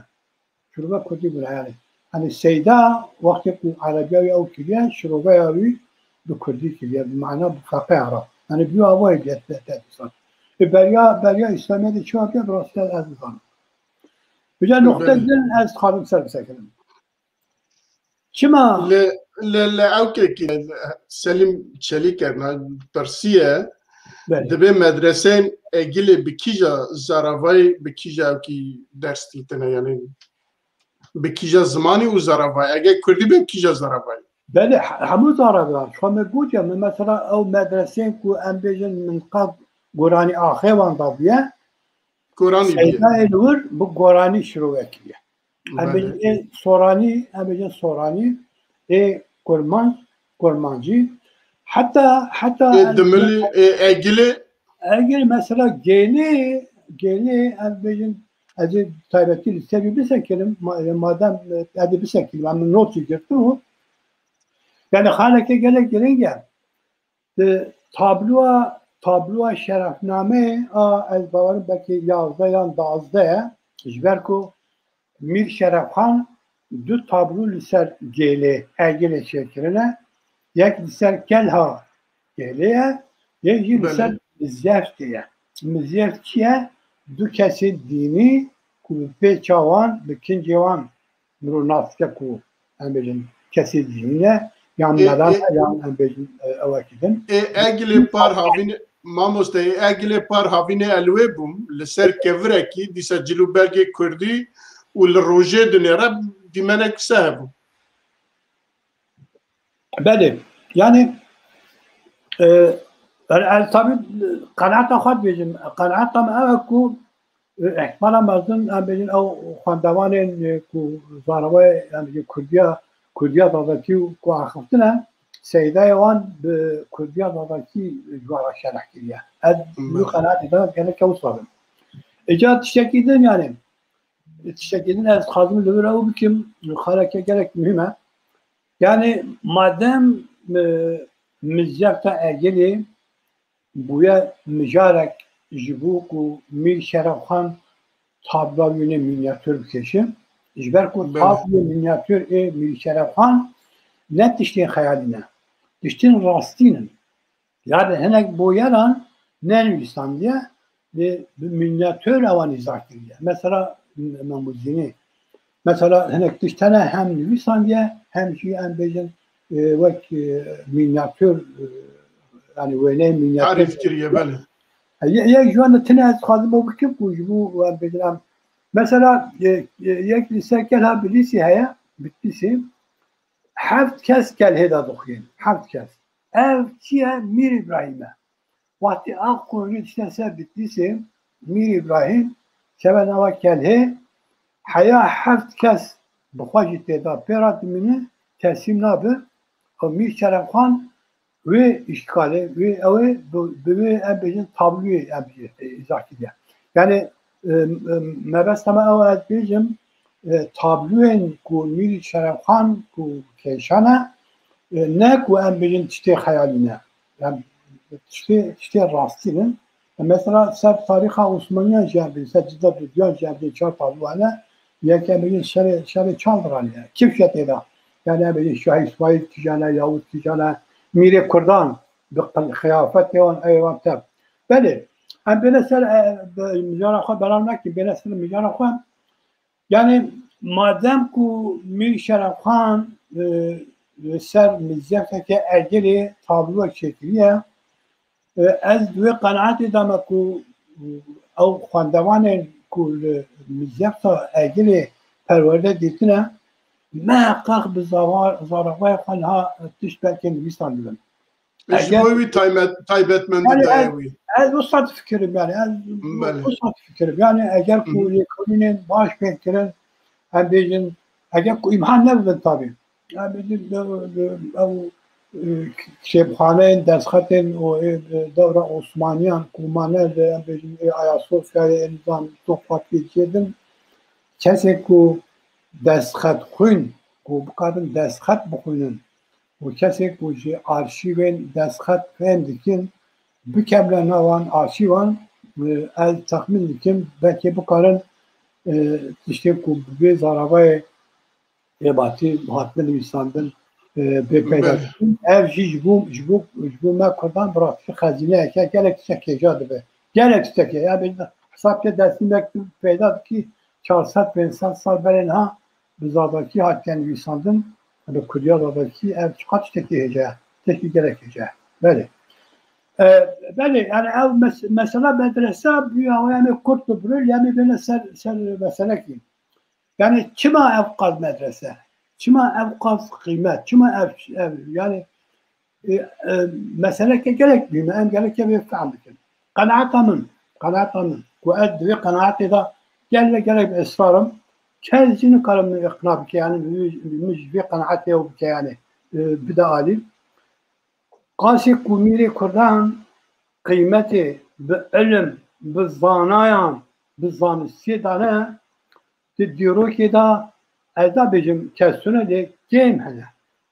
Şirove kurdî bûne yani. Hani Seyda wextê ku erebiya wî ew kiriye, şiroveya wî bi kurdî kiriye, bi mana bi feqe ara. Yani bi awayê diye te-, tedrîsan. E, beriya, beriya İslamiyetê çi hatiye bi rastî ez nizanim. Bi ca noqte Belê. din ez dixwazim ser bisekinim. Çima? Li, li, li ewkekî Selîm Çelîker pirsiye, Belê. Dibê medreseyên Egilê bi kîja zaravayî, bi kîja ewkî ders dîtine, yani bi kîja zimanî û zaravayî. Eger kurdî be, bi kîja zaravayî? Belê, he-, hemû zaravan. Xwe me gotiye, min mesela ew medreseyên ku em bêjin min qet goranî axê wan dabiye, Goranî bûye. Seydayê li wir bi goranî şirove kiriye. Em Belê. bêjin ê Soranî, em bêjin Soranî, ê Kurmanc, Kurmancî. Heta, heta Ê em Dimilî, ê Egilê. Egilê mesela Gêlê, Gêlê em bêjin, ez ê taybetî li ser wî bisekirim, ma-, madem, e, ez ê bisekirim, em min notî girtibû. Yani xaleke gelek giring e. Di tabloya, tabloya şerefnameyê a, ez bawerim belkî yazdeh yan duwazdeh ye. Ji ber ku Mîr Şerefxan du tablo li ser gêlê, Egilê çêkirine. Yek li ser kelha gêlê ye, yek jî li Belê. ser mizyeftê ye. Mizyeft çi ye? Du kesê dînî ku bi pêça wan, bi kincê wan mirov nas dike ku, em bêjin, kesê dînî ne, yan Ê, mela ê, ne, yan, em bêjin, e, ewekî din. Ê Egilê par havînê, mamoste, ê Egilê par havînê elwê bûm, li ser kevirekî, dîsa cil û bergê kurdî û li rojê dinêre dîmenek wisa hebû. Belê. Yani, e, el, el, tabii, qenaeta xwe dibêjim. Qenaeta me ew e ku, e, ihtimala mezin, em bêjin, ew xwendevanên, e, ku zaravayê, em bêjin, Kurdiya, Kurdiya Zazakî ku axiftin e, seydayê wan bi Kurdiya Zazakî ji wan re şerh kiriye. Ez wî Belê. qenaetê de gelek wisa bim. Îca tiştekî din, yani, tiştekî din ez dixwazim li vir ew bikim, xaleke gelek muhîm e. Yani madem, e, mizyafta Egilê bûye mijarek ji bo ku Mîr Şerefxan tabloya wî minyatûr bikêşe, ji ber ku Belê. tabloya minyatûr ê Mîr Şerefxan ne tiştên xeyalî ne, tiştên rastîn in. Yani hinek boyeran nenivîsandiye, lê bi minyatûr ewan îzah kiriye. Mesela Memûzînî. Mesela hinek tişt hene hem nivîsandiye, hem jî em bêjin, e, wek, e, minyatûr, e, yani wêneyê minyatûr. Tarîf kiriye, belê. E, ye-, yek ji wan de tine ez dixwazim ew bikim ku ji bo em bêjin em. Mesela, e, e, yek li ser kelha Bilîsî heye, Bitlîsî, heft kes kelhê de dixwîn, heft kes. Ev çi ye? Mîr Îbrahîm e. Wextê ev qûrî dişte ser Bitlîsê, Mîr Îbrahîm keve nava kelhê, heya heft kes bi xwe jî tê de pê re dimîne, teslîm nabe. Û Mîr Şerefxan wê îşkalê, wê ew ê bi, bi wê em bêjin tabloyê em bêjin, e, îzah kiriye. Yani, e, e, mebesta me ew e, ez bêjim, e, tabloyên ku Mîr Şerefxan ku kêşane, e, ne ku em bêjin tiştê xeyalî ne. Em tiştê, tiştê rastî ne. E, mesela ser tarîxa Osmaniyan jî em bêjin, ser cilda duduyan jî em bêjin çar tablo hene. Yek em bêjin şerê, şerê Çaldiranê ye. Kifşe tê de. Yani em bêjin Şahî Îsmaîl kîjan e, Yavuz kîjan e, Mîrê Kurdan bi qil-, qiyafetê wan, ê wan tev. Belê, em bêne ser, e, be-, mijara xwe belav nekin, bêne ser mijara xwe. Yani madem ku Mîr Şerefxan, e, li ser mizyafeke Egilê tabloyek çêkiriye, e, ez di wê qenaetê de me ku, e, ew xwendevanên ku li mizyafta Egilê perwerde dîtine, meheqeq bi zava-, zaravayê xwe niha tişt belkê nivîsandibin. Ji Eger bo wî taymet-, taybetmendî Yani daye ez, wî. ez wisa difikirim, yani ez Belê. wisa difikirim. Yani eger ku Hı hı. lêkolînên baş bên kirin, em bêjin, eger ku îmhan nebibin tabii. Yani ew, ew, ew, e, kitêbxaneyên, derxetên û, e, e, dewra Osmaniyan ku mane li, em bêjin, ê Ayasofyayê, ê nizam Topkapiyê çêdin. Kesên ku derxet xwîn, ku bikarin derxet bixwînin, û kesên ku ji arşîvên destxet fêm dikin, bikevne nav wan arşîvan, e, ez texmîn dikim, belkê bikarin, e, tiştên ku bi vê zaravayê êbatî hatine nivîsandin, e, bê peyda Belê. dikin. Ev jî ji bo, ji bo, ji bo me Kurdan bi rastî xezîneyeke gelek tiştek hêja dibe. Gelek tiştek e. Ya bê hesab ke destî me peyda dikî çar sed pênc sed sal berê niha bi Zazakî hatiye nivîsandin, bi Kurdiya Zazakî, ev çiqas tiştekî hêja ye, tiştekî gelek hêja ye. Belê. E, belê, yani ev mes-, mesela medrese bûye, em ê kurt bibrin, em ê bêne ser, ser meselekî. Yani çima ev qas medrese? Çima ev qas qîmet? Çima ev, ev, yani E, e, meseleke gelek muhîm e, em gerek vê fehm bikin. Qenaeta min, qenaeta min, ku ez di vê qenaetê de gelek, gelek bi israr im, kes jî nikare min îqna bike, yani min, min ji vê qenaetê ew bike, yani, e, bide alî. Qasê ku mîrê Kurdan qîmetê bi ilim, bi zanayan, bi zanistiyê dane, di dîrokê de, ez nabêjim kes tune, lê kêm hene.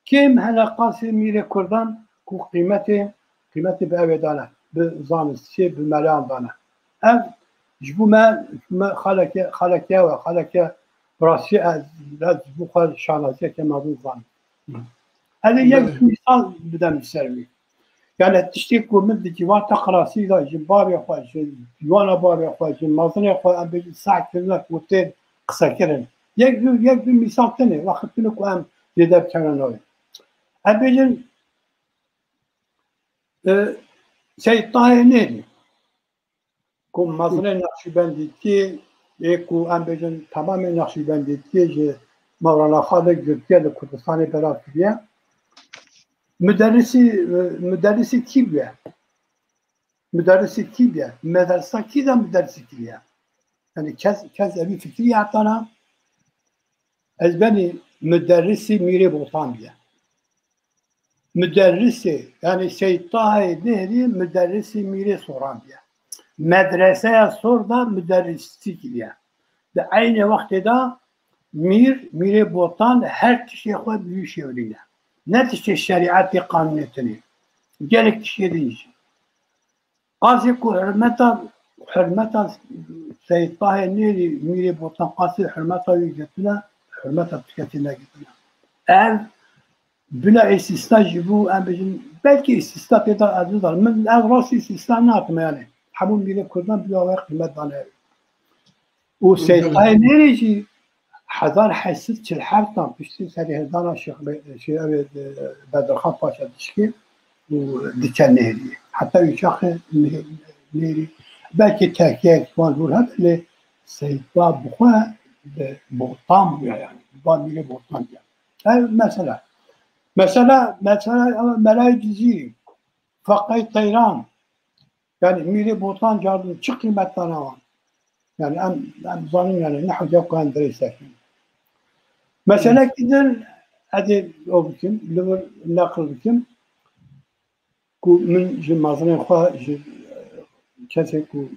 Kêm hene qasê mîrê Kurdan ku qîmetê, qîmetê bi ew ê dane, bi zanistiyê, bi meleyan dane. Ev Ji bo me, ji bo me xaleke, xaleke we, xaleke bi rastî ez, ez ji bo xwe şanaziyeke mezin zanim. Ez ê yek Belê. mîsal bidem li ser wî. Yani tiştê ku min di civata qirasî de ji bavê xwe, ji ciwana bavê xwe, ji mezinê xwe, em bêjin seh kirine ku tên qisekirin. Yek du, yek du mîsal tenê, wextine ku em zêde bikevine navê. Em bêjin, e, Seyîd Tahê Nêrî, ku mezinê Neqşîbendîtiyê, ê ku em bêjin temamê Neqşîbendîtiyê ji Mewlana Xalid girtiye li Kurdistanê belav kiriye. Muderrisî, e, muderrisî kî bûye? Muderrisî kî bûye? Medresa kî de muderrisî kiriye? Yani kes, kes evî fikirî hetana, ez benî muderrisî Mîrê Botan bûye. Muderrisê, yani Seyîd Tahê Nêrî muderrisî Mîrê Soran bûye. Medreseya Sor de muderrisî kiriye. Di eynê wextê de Mîr, Mîrê Botan her tiştê xwe bi wî şêwirîne. Ne tiştê şerîetê qanûnê tenê. Gelek tiştê din jî. Qasê ku hurmeta, hurmeta Seyîd Tahê Nêrî, Mîrê Botan qasê hurmeta wî girtine, hurmeta ti kesî negirtine. Ev bila îstîsna jî bû, em bêjin, belkî îstîsna pê de ez nizanim. Min ev rastî îstîsna nakim yani. Hemû mîrê Kurdan bila wê qîmet dane. Û Seyîd Tahê Nêrî jî hezar heşt sed çil heft dan piştî serîhirdana Şêx Be-, Şêx, ev, e, Bedirxan Paşa Dişkê û diçe Nêrî. Heta wî çaxê Nê-, Nêrî belkî terkiyek wan hûr hebe lê Seyîd Ba bi xwe bi Botan bûye yani. Ba Mîrê Botan bûye. Ev mesela. Mesela, mesela, ew Melayê Cizîrî, Feqey Teyran, yani Mîrê Botan cardin çi qîmet dane wan? Yani em, em zanin yani ne hewce ku em dirêj sekin. Meselekî din ez ê o bikim, li vir neqil bikim. Ku min ji mezinên xwe, ji, e, kesê ku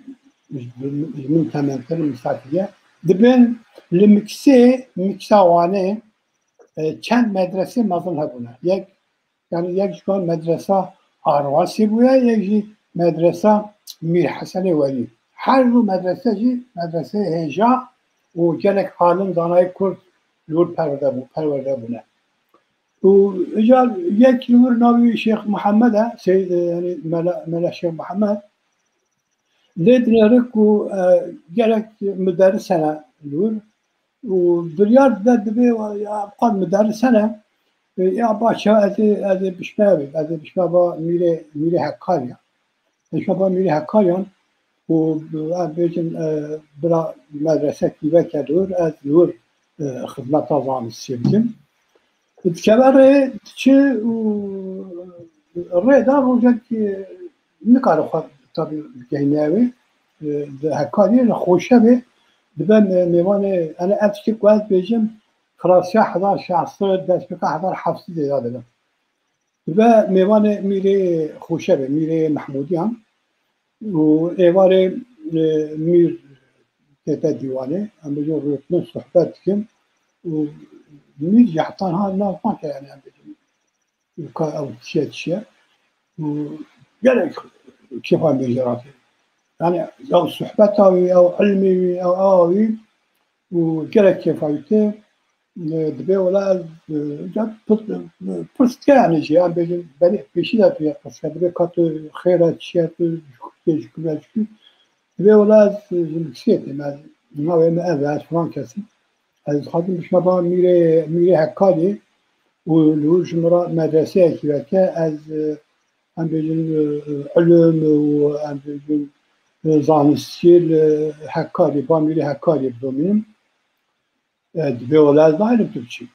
ji, ji min tementir, misal kiriye. Dibin li Miksê, Miksa Wanê, e, çend medresê mezin hebûne. Yek Yani yek ji wan medresa Arwasê bûye, yek jî medresa Mîr Hesenê Welî. Her du medrese jî medreseyê hêja û gelek alim zanayê Kurd li wir perwerde bû-, perwerde bûne. Û îcar yek li wir navê wî Şêx Mihemed e, Sey-, e, yani Mela, Mela Şêx Mihemed. Lê dinêre ku, e, gelek muderris hene li wir. Û biryar dide dibê, ya, qal muderris hene, e, ya baş e, ez ê, ez ê bişme ev, ez ê bişme ba Mîrê, Mîrê Hekkariyan. Bişme ba Mîrê Hekkariyan û, e, bêjin, e, bila medrese kî veke li wir, ez li wir, e, xizmeta zanistiyê bikim. Dikeve rê, diçe û rê de rojek, e, nikare xwe tabî bigehîne ew ê, e, di Hekariyê li Xoşevê dibe me-, mêvanê, yani ev tiştê ku ez bêjim, qirasiya hezar şeş sed, destpêka hezar heft sed de dibe. Dibe mêvanê Mîrê Xoşevê, Mîrê Mehmûdiyan û êvarê, e, Mîr tête dîwanê, em bêjin rûtin sohbet dikin û Mîr jî heta niha nav nake, yani em bêjin. Ka ew çiye çiye. Û gelek kêfa bêjera tê. Yani ew sohbeta wî, ew ilmê wî, ew awa wî û gelek kêfa wî tê. E, dibê wela ez, e, ca pir-, e, pirs dike yani jî, em bêjin, belê pêşî de tu yê pirs dike. Dibê ka tu xêr e, çi ye, tu ji ku tê, ji ku ve, ji ku. Dibê wela ez, e, ji Miksiyê têm, ez, navê min ev e, ez filan kes im. Ez dixwazim bişme ba Mîrê, Mîrê Hekkarî û li wir ji min re medreseyekî veke. Ez, e, em bêjin, e, ilim û em bêjin, e, zanistiyê li Hekkarî, ba Mîrê Hekkarî bidomînim. E, dibê wela ez nahêlim tu biçî.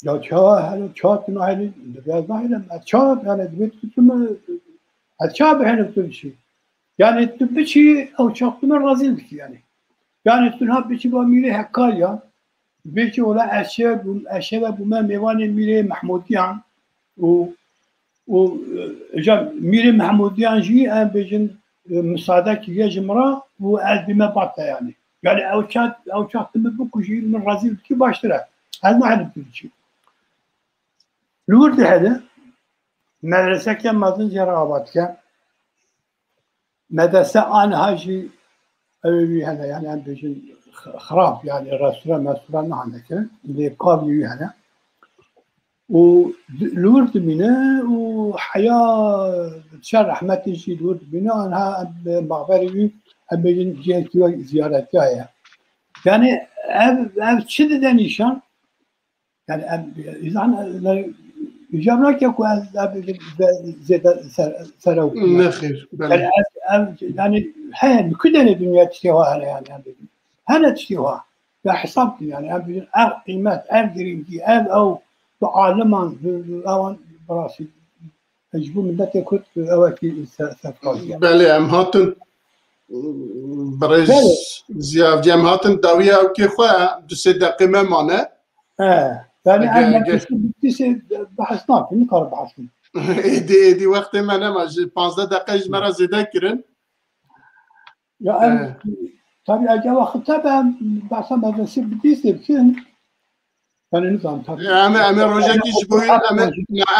Ya ça, hele ça tu nahêlî, dibê ez nahêlim. Ez ça, yani dibê tu, tu min, ez ça bihêlim tu biçî. Yani tu biçî, ew çax tu min razî dikî yani. Yani tu niha biçî ba Mîrê Hekkariyan, bêjî wela ez şeve bûm, ez şeve bûme mêvanê Mîrê Mehmûdiyan û, û, e, îcar Mîrê Mehmûdiyan jî em bêjin, e, misade kiriye ji min re û ez bîme ba te yani. Yani ew çax, ew çax tu min bikujî, min razî bikî baştir e. Ez nahêlim tu biçî. Li wir dihêle, medreseke mezin jê re ava dike. Medrese aniha jî Ew ê wî hene, yani em bêjin x-, xirab, yani restoran, restoran nehane kirin. Lê qavlî wî hene. Û di-, li wir dimîne û heya diçe rehmetê jî li wir dimîne, anha em, maqberê wî, em bêjin cihekî wek ziyaretiya ye. Yani ev, ev çi dide nîşan? Yani em, îzan, yani, îcab nake ku ez, ez zêde ser, serew. Nexêr, belê. Yani ev, ev, yani heye, li ku derê dinya tiştê wa hene yani, em bêjin. Hene tiştê wa. Ya hesab kin yani, em bêjin, ev qîmet, ev girîngî, ev ew bi aliman, bi, bi ewan bi rastî. Ji bo miletê Kurd ew ekî se-, sefqazî ye. Belê, em hatin, birêz Belê. Ziyavcî, em hatin dawiya ewkê xwe, du sê deqê me mane. He, yani Ege, em ege. Meclisî Bitlîsê behs nakin, nikare behs kin. Êdî, êdî wextê me nema, ji panzdeh deqe ji me re zêde kirin. Ya em, He. Tabii ege wexit hebe em behsa medresê Bitlîsê bikin. Yani nizanim tabii. Ya em, em ê rojekî ji bo wî, em ê,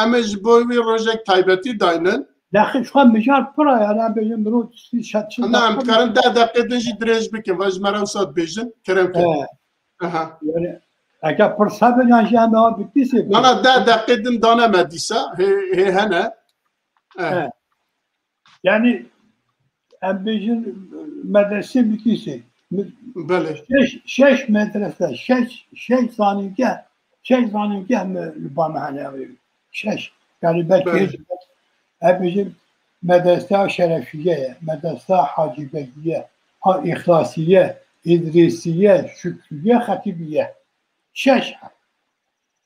em ê ji bo wî rojek taybetî daynin. Lexî, şu an mijar pir e, yani em bêjin mirov çi şe-, çi Na, em dixwin. Dikarin deh deqê din jî dirêj bikin, va ji me re wisa dibêjin, kerem kin. He. Aha. Yani eger pirs hebe yan jî em ava Bitlîsê bikin. Na, na, deh deqê din dane me dîsa, hê, hê hene. Eh. He. Yani em bêjin medresê Bitlîsê. Mi-, Belê. Şeş, şeş medrese, şeş, şeş zanîngeh, şeş zanîngeh mi li ba me hene ew ê. Şeş. Yani belkî Belê. Hêj, em bêjin medresa Şerefiye ye, medresa Hacî Begiye, ha, Îxlasiye, Îdrisiye, Şükrüye, Xetîbiye. Şeş.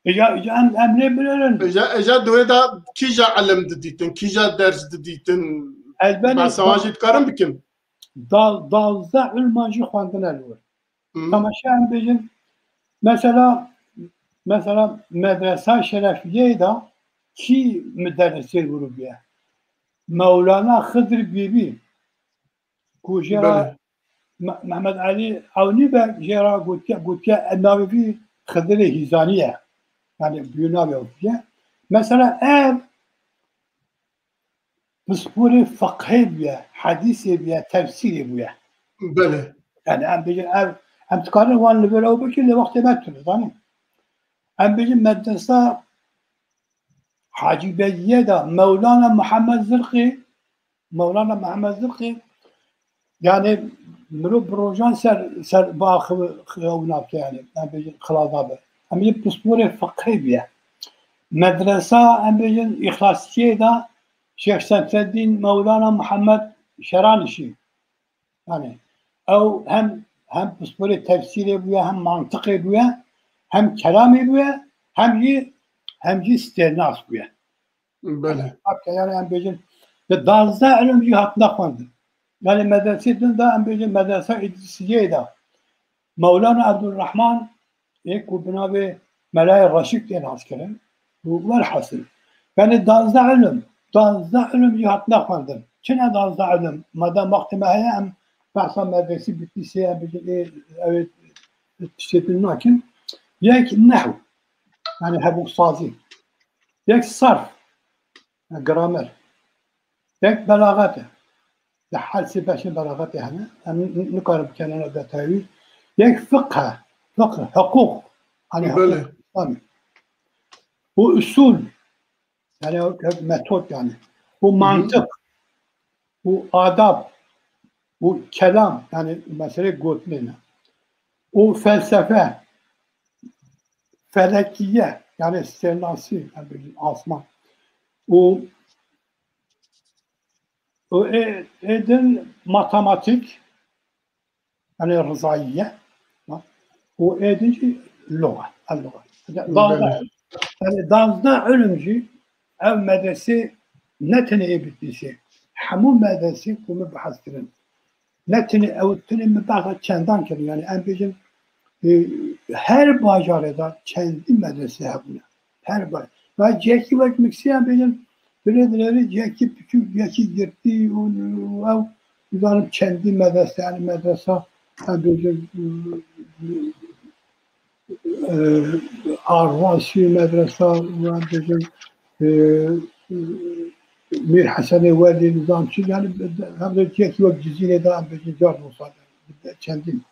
Îca, îca em, em lê binerin. Îca, îca di wê de kîja ilim didîtin, kîja ders didîtin? Elbette. Behsa wan jî dikarim bikim. Dal-, danzdeh ilman jî xwendine li wir. Hı. Temaşe em bêjin, mesela, mesela medresa Şerefiyeyê de kî müderrisê grûbî ye? Mewlana Xidr Bîbî. Ku jê re Belê. Me-, Mehmet Elî Ewnî be jê re gotiye, gotiye navê vî Xidirê Hîzanî ye. Yani bîyo navê ew ye. Mesela ev pisporê fiqhê bûye, hedîsê bûye, tefsîrê bûye. Belê. Yani em bêjin ev, em dikarin wan li vir ew bikin, lê wextê me tune, zanî. Em bêjin medresa Hacî Begiye de Mewlana Muhammed Zirqî, Mewlana Muhammed Zirqî, yani mirov bi rojan ser, ser bi axi-, xi-, ew nake yani, em bêjin xilaza be. Em bêjin pisporê fiqhê bûye. Medresa, em bêjin Îxlasiyê de Şêx Semseddîn Mewlana Muhammed Şeranişî. Yani ew hem, hem pisporê tefsîrê bûye, hem mantiqê bûye, hem kelamê bûye, hem jî, hem jî stêrnas bûye. Belê. Hakikaten yani em bêjin, di danzdeh ilim jî hatine xwendin. Yani medresê din de em bêjin medresa Îdrisiyê de Mewlana Ebdulrehman ê ku bi navê Melayê Reşîd tê naskirin û welhasil. Yani danzdeh ilim, danzdeh ilim jî hatine xwendin. Çi ne danzdeh ilim? Madem wextê me heye em behsa medresî Bitlîsê em bêjin ê, ew ê tiştê din nakin. Yek nehw, yani hebûksazî. Yek sarf, yani gramer. Yek belaxet e. Di her sê beşên belaxetê hene. Em ni-, ni-, nikarin bikenine detayî. Yek fiqh e. Fiqh, hiqûq. Hani Belê. Hiqûq İslamî. Û usul. Yani o metod yani. Û Hı hı. Mantık. Û adab. Û kelam. Yani mesele gotinê ne. Û felsefe. Felekiye. Yani stêrnasî. Yani asman. Û û ê, ê din matematîk, yani rizayiye, û ê din jî luga, el luga. Belê. Danzdeh, yani danzdeh ilim jî ev medresê ne tenê ê Bitlîsê, hemû medresê ku min behs kirin. Ne tenê ew, tenê min behsa çendan kirin. Yani em bêjin, e, her bajarê de çendî medrese hebûne. Her bar. Ve cihekî wek Miksî em bêjin, dilê dilêrî cihekî piçûk, cihekî girtî û, û ew, nizanim çendî medrese, yani medresa, em bêjin, e, Arvasî medresa, û em bêjin, e, Mîr Hesenê Welî, nizam çi, yani hem de cihekî wek Cizîrê de em bêjin car wisa. çendîn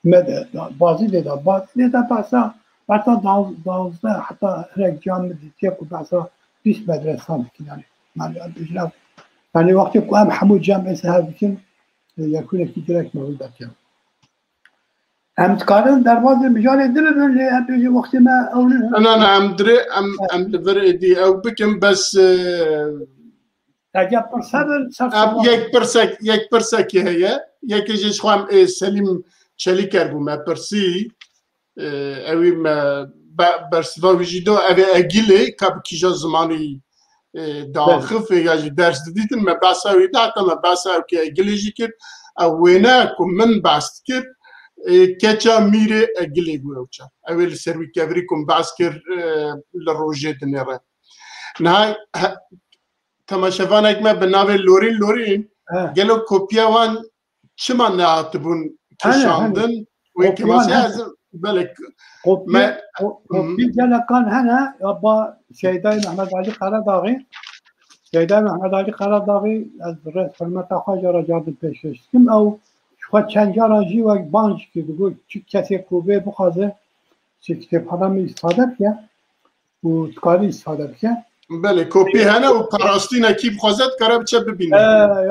me de da, bazî lê da, bazî lê da behsa, behsa daz-, dazdeh, heta hinek cem min dîtiye ku behsa bîst medresa dikin, yani. Yani, em bêjin ev, yani, wextê ku em hemû cem êse hev dikin, e, yekûnekî direk mewil derkeve. Em dikarin derbazê mijarê din bibin, lê em bêjin wextê me ew ne. Na, na, em dirê, em, Evet. em li vir êdî ew bikin, bes, e, Eger pirse bin, ser Em, seba. yek pirsek, yek pirsekî heye. Yekê jê ji xwe em, ê, Selîm Çelîker bû me pirsî. E, ewî me be-, bersiva wî jî do, ev ê Egîlê ka bi kîja zimanî, e, diaxifê ya jî ders didîtin, me behsa wî da, heta me behsa ew kê Egîlê jî kir. Ew wêne ku min behs dikir, e, keça mîrê Egîlê bû ew çax. Ew ê li ser wî kevirî ku min behs kir, e, li rojê dinêre. Niha he-, temaşevanek me bi navê Lorîn Lorîn, He. gelo kopiya wan çima nehatibûn Hene, kişandin? hene. Wê Kopiyan kêmasê hene. ez, belê k-, Kopya, me, ko-, Hı. kopya gelekan hene, ya ba Seydayê Mehmet Ali Karadağî. Seydayê Mehmet Ali Karadağî, ez re-, hurmeta xwe jê re cardim pêşkêş dikim. Ew ji xwe çend caran jî wek bang jî kir, digot, çi kesê ku bê bixwaze, çi kitêbxana min îstîfade bike û dikarî îstîfade bike. Belê, kopî hene û parastîne kî bixwaze dikare biçe bibîne. E,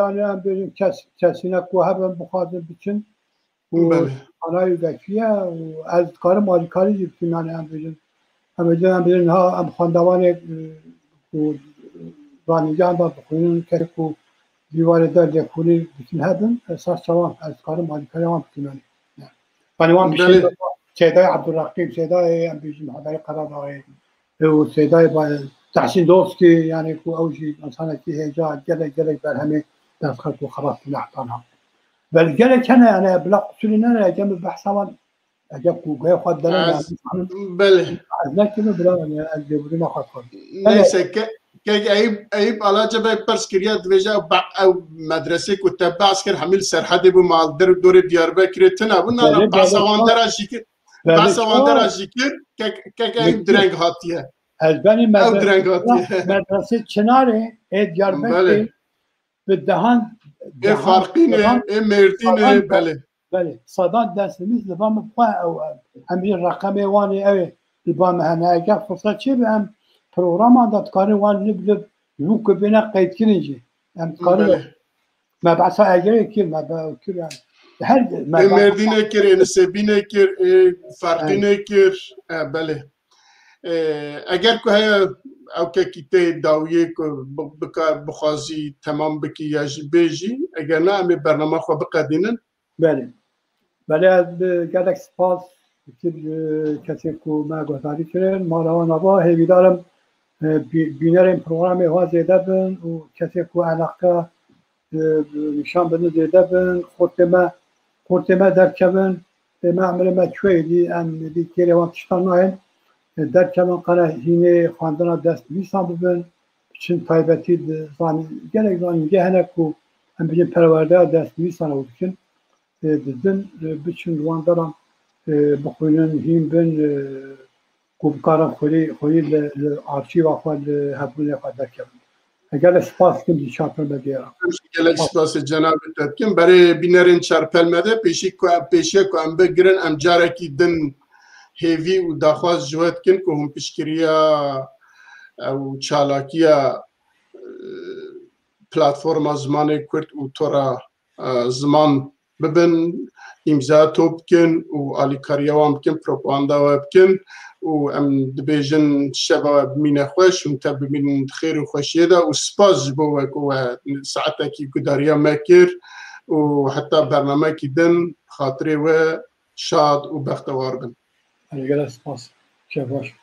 yani em bêjin kes-, kesîne ku hebin bixwazin biçin û Belê. anayî vekiye û ez dikarim alîkarî jî bikim, yani em bêjin. Em bêjin, em bêjin ha em xwendevanê, e, ku zanîngehan de dixwînin, kes ku dîwarê de lêkolîn biçin hebin, esas çawan ez dikarim alîkariya wan bikim, yani. Yani wan Belê. bişên Seydayê Ebdulreqîb, Seydayê em bêjin Mehmet Ali Karadağî, û Seydayê ba-, Tehsîn Doskî, yani ku ew jî insanekî hêja gelek, gelek berhemê destxist û xelas bûne heta niha. Bel gelek hene, yani bila qusurî nene, eger min behsa wan, eger ku guhê xwe dere, Ez, yani, belê. ez nekirim, bila, yani, ez lêbûrîna xwe dikim. Neyse, ke-, kek Eyüp, Eyüp Alaca Bey pirs kiriye, dibêje, ew ba-, ew medresê ku te behs kir, hemî li Serhedê bû, mal der û dorê Diyarbekirê tune bû, na, na, Belê, behsa belê, wan çawa? dera jî kir, Belê, behsa wan çawa? dera jî kir, kek, kek Eyüp Yekî. direng hatiye. Ez benî Ew medre-, direng hatiye. medresê Çinarê, ê Diyarbekirê, Belê. bi dehan, Ê dehan, Farqînê, dehan, ê Mêrdînê, dehan, belê. belê, sedan destnivîs li ba min xwe ew, em jî reqemê wan ê ew ê li ba min hene. Eger firset çêbe em programan de dikarin wan lib lib ji bo ku bêne qeydkirin jî. Em dikarin Belê. me behsa Egerê kir, me be-, kir yani. Her, me Ê be- Mêrdînê kir, ê Nisêbînê kir, ê Farqînê kir. E, belê. E, eger ku heye ew kekî tê dawiyê ku bi-, bika-, bixwazî temam bikî ya jî bêjî, eger na em ê bernama xwe biqedînin. Belê. Belê, ez bi gelek spas dikim ji kesên ku me guhdarî kirin. Mala wan ava, hêvîdar im, e, bî-, bînerên programê xwe zêde bin û kesên ku eleqe, e, nîşan bidin zêde bin. Xortê me, xortê me derkevin. Ê me emirê me çûye dî, em dî kêrê wan tiştan nayên. E, derkevin qere hînê xwendina destnivîsan bibin. Biçin taybetî di zanî-, gelek zanîngeh hene ku em bêjin perwerdeya destnivîsan ew dikin. E, didin, e, biçin li wan deran, e, bixwînin, hîn bin, e, ku bikarin xwedî, xwedî li, li arşîva xwe, li hebûnê xwe derkevin. Gelek spas dikim ji Çarpel Medyaya re. Gelek spasê cenabê te dikim. Berê bînerên Çarpel Medya, pêşî ku, pêşiya ku em bigirin, em carekî din hêvî û daxwaz ji we dikin ku hûn piştgiriya ew çalakiya, e, platforma zimanê Kurd û tora, e, ziman bibin, îmza top bikin û alîkariya wan bikin, propaganda we bikin û em dibêjin şeva we bimîne xweş, hûn tev bimînin di xêr û xweşiyê de û spas ji bo we ku we saetekî gudariya me kir û heta bernamekî din xatirê we şad û bextewar bin. Gelek spas. Şev baş.